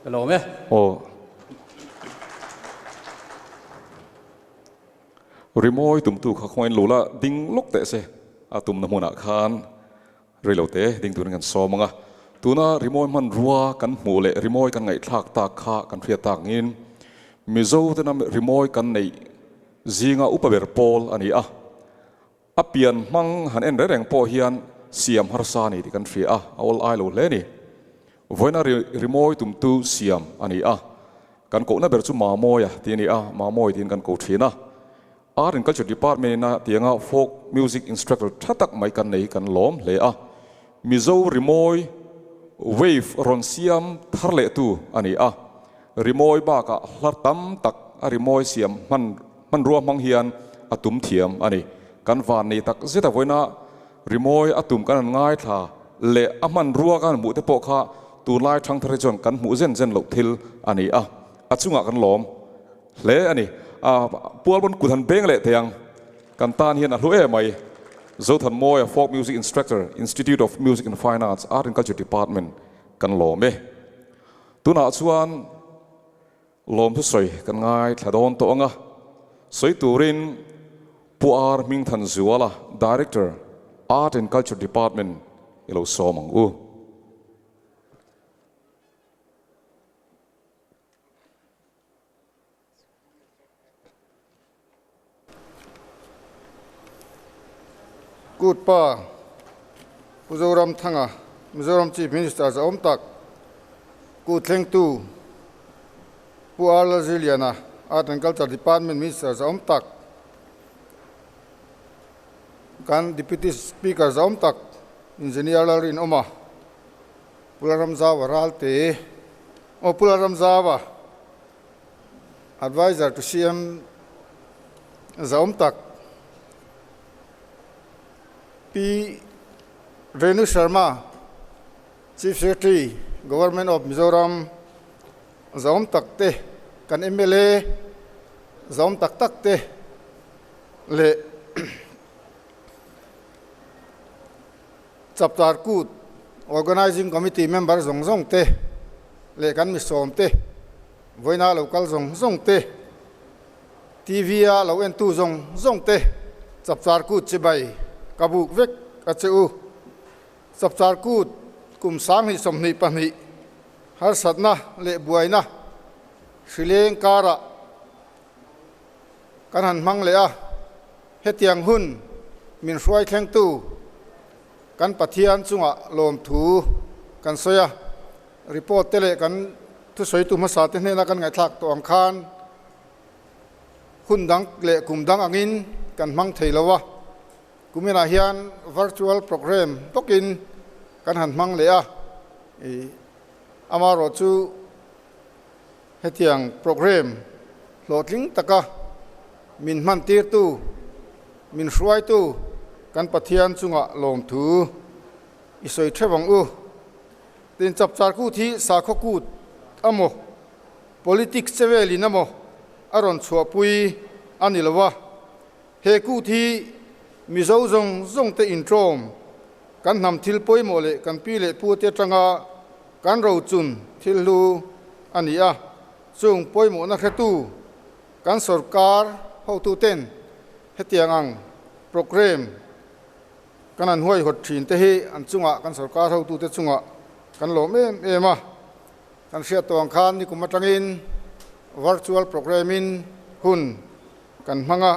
Ka lawm e. Aw. Rimawi tumtu kha khawngain lo la ding lawk teh se, a tumna hmunah khan reilote ding turin kan sawm ang a. Tuna rimawi hmanrua kan hmuh leh rimawi kan ngaihthlak tak kha kan hriat tak angin Mizo tena rimawi kan neih zinga upa ber pawl a ni a. A pian hmang han en reng reng pawh hian siam harsa a ni tih kan hria a, a awl ai lo hle a ni. Vawiina rimawi tumtu siam a ni a, kan kohna ber chu Mamawia tih a ni a, Mamawi tiin kan ko thin a. Art and Culture Department ina tianga folk music instructor tha tak mai kan nei kan lawm hle a, Mizo rimawi wave rawn siam thar lehtu a ni a, rimawi bakah hla tam tak a rimawi siam hman hmanrua hmang hian a tum thiam a ni. Kan van nei tak zet a vawiina rimawi a tum kan han ngaithla leh a hmanrua kan han hmuh te pawh kha tunlai thangthar hi chuan kan hmuh zen zen loh thil a ni a, a chungah kan lawm hle a ni. A pual pawn kut han beng leh thei ang. Kan tan hian a hlu em mai. Zothanmawia Folk Music Instructor, Institute of Music and Fine Arts, Art and Culture Department kan lawm e. Tunah chuan lawmthu sawi kan ngaithla dawn tawh ang a, sawi turin Pu Ar Hmingthanzuala, Director, Art and Culture Department i lo sawm ang u. Kut pa Pu Zoramthanga, Mizoram Chief Minister zahawm tak, Kut thlengtu Pu R Lalziliana, Art and Culture Department Minister zahawm tak, kan Deputy Speaker zahawm tak Engineer Lalrinawma, Pu Lalramzaua Ralte, aw Pu Lalramzaua, Adviser to CM zahawm tak Pi Renu Sharma, Chief Secretary, Government of Mizoram zahawm tak te, kan mla zahawm tak tak te leh Chapchar Kut Organizing Committee member zawng zawng te leh kan misawm te, vawiina lo kal zawng zawng te, TV a lo entu zawng zawng te Chapchar Kut chibai ka buk vek a che u. Chapchar Kut kum 2022 harsatna leh buaina hrileng karah Kan han hmang leh a, hetiang hun min hruai thlengtu kan Pathian chungah lawmthu kan sawi a, report te leh kan thusawitu hmasa te hnena kan ngaihthlak tawh ang khan hun dang leh kum dang angin kan hmang thei lo a, kuminah hian virtual program bawkin kan han hmang leh a, amaherawh chu. Hetiang programme hlawhtling taka min hmantirtu, min hruaitu kan Pathian chungah lawmthu i sawi theuh ang u. Tin, Chapchar Kut hi sakhaw kut amaw, politics che velin amaw a rawn chhuahpui a ni lo a. He kut hi Mizo zawng zawng te intawm, kan hnam thil pawimawh leh kan pi leh pute atanga Kan rochun thil hlu a ni a, chung pawimawhna hretu kan sorkar hotuten hetiang ang programme kan han huaihawt thin te hi an chungah kan sorkar hotute chungah kan lawm em em a. Kan hriat tawh ang khan nikum atangin virtual programme in hun kan hmang a.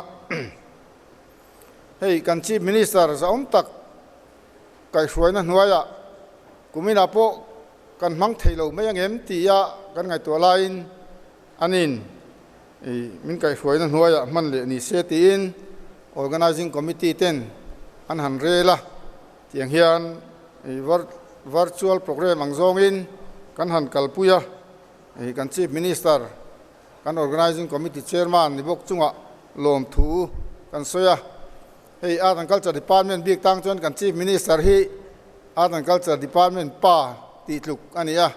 Hei kan Chief Minister zahawm tak kaihhruaina hnuaiah kuminah pawh kan hmang thei lo mai angem tia kan ngaihtuah laiin anin min kaihhruaina hnuaiah hman leh ni se tiin Organizing Committee ten an han rel a, tiang hian virtual programme ang zawngin kan han kalpui a, kan Chief Minister kan Organizing Committee Chairman ni bawk chungah lawmthu kan sawi a. Hei Art and Culture Department bik tang chuan kan Chief Minister hi Art and Culture Department pa tih tluk a ni a,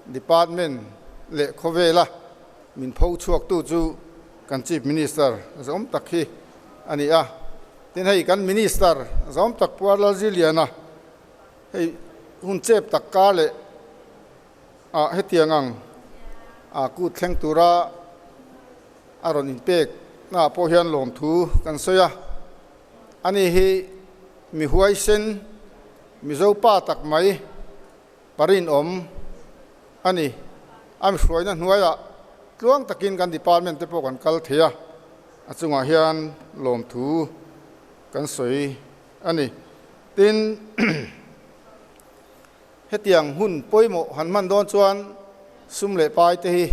Department leh khawvela min pho chhuaktu chu kan Chief Minister zawm tak hi a ni a. Tin hei kan Minister zawm tak Pu Lalziliana hei hun chep tak kar leh ah hetiang ang a kut thleng tura a rawn inpek na pawh hian lawmthu kan sawi a, ani hi mi huaisen Mizo pa tak mai parinawm a ni. A mi hruaina hnuaiah tluang takin kan department te pawh kan kal thei a, a chungah hian lawmthu kan sawi a ni. Tin, hetiang hun pawimawh han hman dawn chuan sum leh pai te hi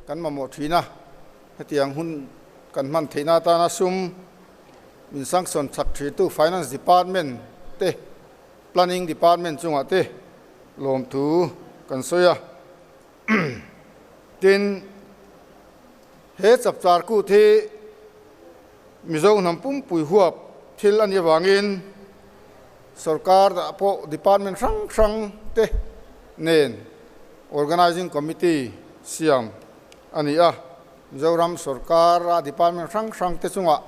kan mamawh thin a, hetiang hun kan hman theihna atana sum min sanction chak thintu Finance Department te, Planning Department chungah te lawmthu kan sawi a. Tin, he chapchar kut hi Mizo hnam pumpui huap thil a nih avangin sorkar ah pawh department hrang hrang te nen Organising Committee siam a ni a. Mizoram sorkar a department hrang hrang te chungah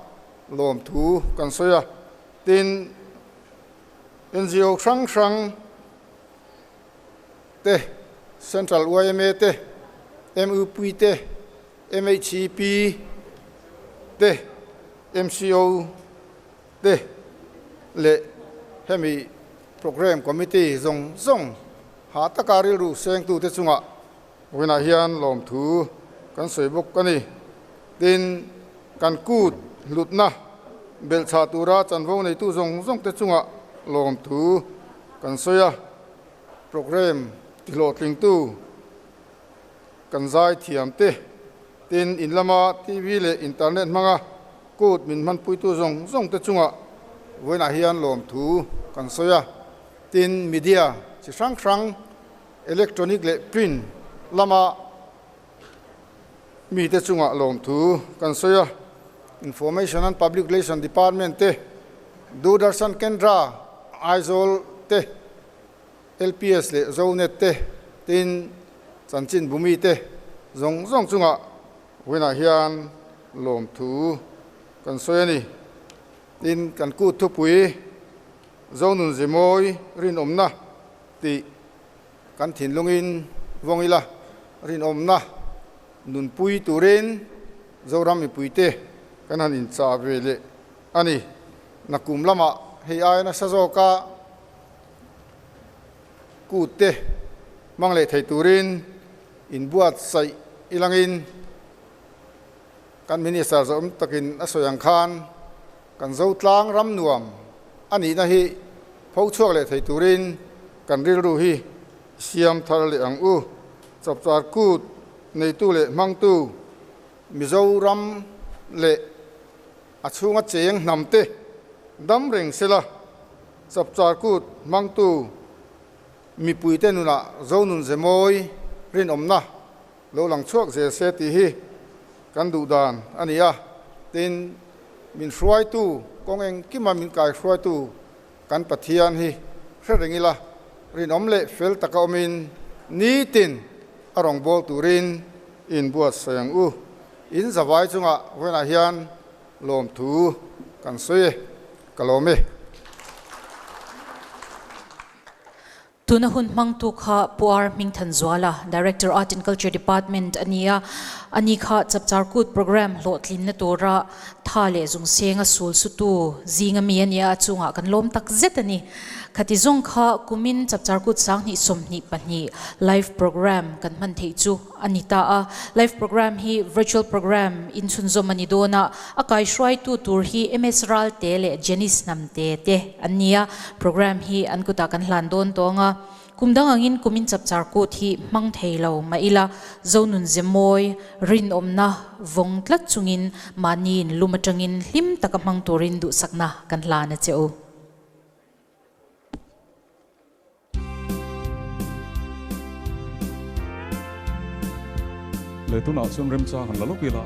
lawmthu kan sawi a. Tin, NGO hrang hrang te, Central yma te, MUP te, MHEP te, MCO te leh hemi Programme Committee zawng zawng hah taka rilru sengtute chungah vawiinah hian lawmthu kan sawi bawk a ni. Tin, kan kut hlutna belhchhah tura chanvo neitu zawng zawngte chungah lawmthu kan sawi a, Programme tihlawhtlingtu, Kan zai thiam te, tin in lama TV leh internet hmanga kut min hmanpuitu zawng zawng te chungah vawiinah hian lawmthu kan sawi a. Tin, media chi hrang hrang, electronic leh print lama mite chungah lawmthu kan sawi a. Information and Public Relation Department te, Doordarshan Kendra, Aizawl te, LPS leh Zonet te, tin chanchin bumi te zawng zawng chungah vawiinah hian lawmthu kan sawi a ni. Tin, kan kut thupui Zonun Zemawi rinawmna tih kan thinlungin vawng ila, rinawmna nunpui turin Zoram mipuite kan han inchah ve leh a ni. Nakum lamah hei aia nasa zawka Kut te hmang leh thei turin inbuatsaih ilangin kan Minister zawm takin a sawi ang khan kan Zotlang ram nuam a nihna hi pho chhuak leh thei turin kan rilru hi siam thar leh ang u. Chapchar kut neitu leh hmangtu Mizoram leh a chhunga cheng hnam te dam reng sela. Chapchar kut hmangtu mipuite nunah Zonun Zemawi rinawmna lo lang chhuak zel se tih hi kan duh dan a ni a, tin, min hruaitu kawng engkima min kaihruaitu kan Pathian hi hre reng ila, rinawm leh fel taka awmin nitin a rawngbâwl turin inbuatsaih ang u. In zavai chungah vawiinah hian lawmthu kan sawi e. Ka lawm e. Tuna hun hmangtu kha Pu R. Hmingthanzuala, Director Art and Culture Department a ni a. Ani kha Chapchar Kut Programme hlawhtlinna tura tha leh zungsenga sul sutu zinga mi a ni a, a chungah kan lawm tak zet a ni. Khati zawng kha kumin Chapchar Kut 2022 live programme kan hman theih chu a ni ta a. Live programme hi virtual programme inchhunzawm a ni dawn a, a kaihruaitu tur hi MS Ralte leh Janice Hnamte te an ni a, programme hi an kutah kan hlan dawn tawng a. Kum dang angin kumin chapchar kut hi hmang thei lo mah ila, Zonun Zemawi rinawmna vawng tlat chungin mahni inlum atangin hlim taka hmang turin duhsakna kan hlan a che u. Le tunah chuan remchang han la lawk ila.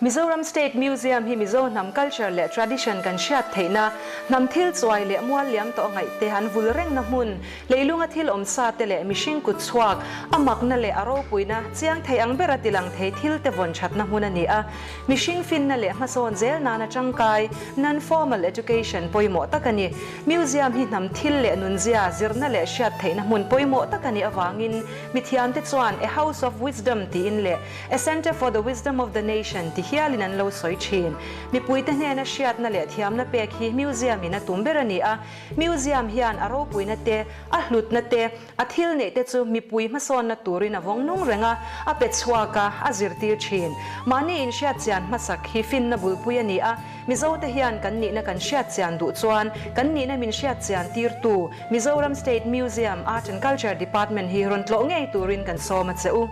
Mizoram State Museum hi Mizo hnam culture leh tradition kan hriat theihna, hnam thil chuai leh mual liam tawh ngaihte an vul rengna hmun, leilunga thil awm sa te leh mihring kut chhuak, a makna leh a ropuina chiang thei ang bera tilang thei thil te vawn thatna hmun a ni a. Mihring finna leh hmasawn zel nana tangkai, non-formal education, pawimawh tak a ni. Museum hi hnam thil leh nunzia, zirna leh hriat theihna hmun pawimawh tak a nih avangin mithiamte chuan a house of wisdom tiin leh A Centre for the Wisdom of the Nation ti hialin an lo sawi thin. Mipuite hnena hriatna leh thiamna pek hi Museum in a tum ber a ni a. Museum hian a ropuina te, a hlutna te, a thil neih te chu mipui hmasawnna turin a vawng nung reng a, a pe chhuak a, a zirtir thin. Mahni inhriatchian hmasak hi finna bulpui a ni a, Mizote hian kan nihna kan hriatchian duh chuan kan nihna min hriatchian tirtu Mizoram State Museum Art and Culture Department hi rawn tlawh ngei turin kan sawm a che u.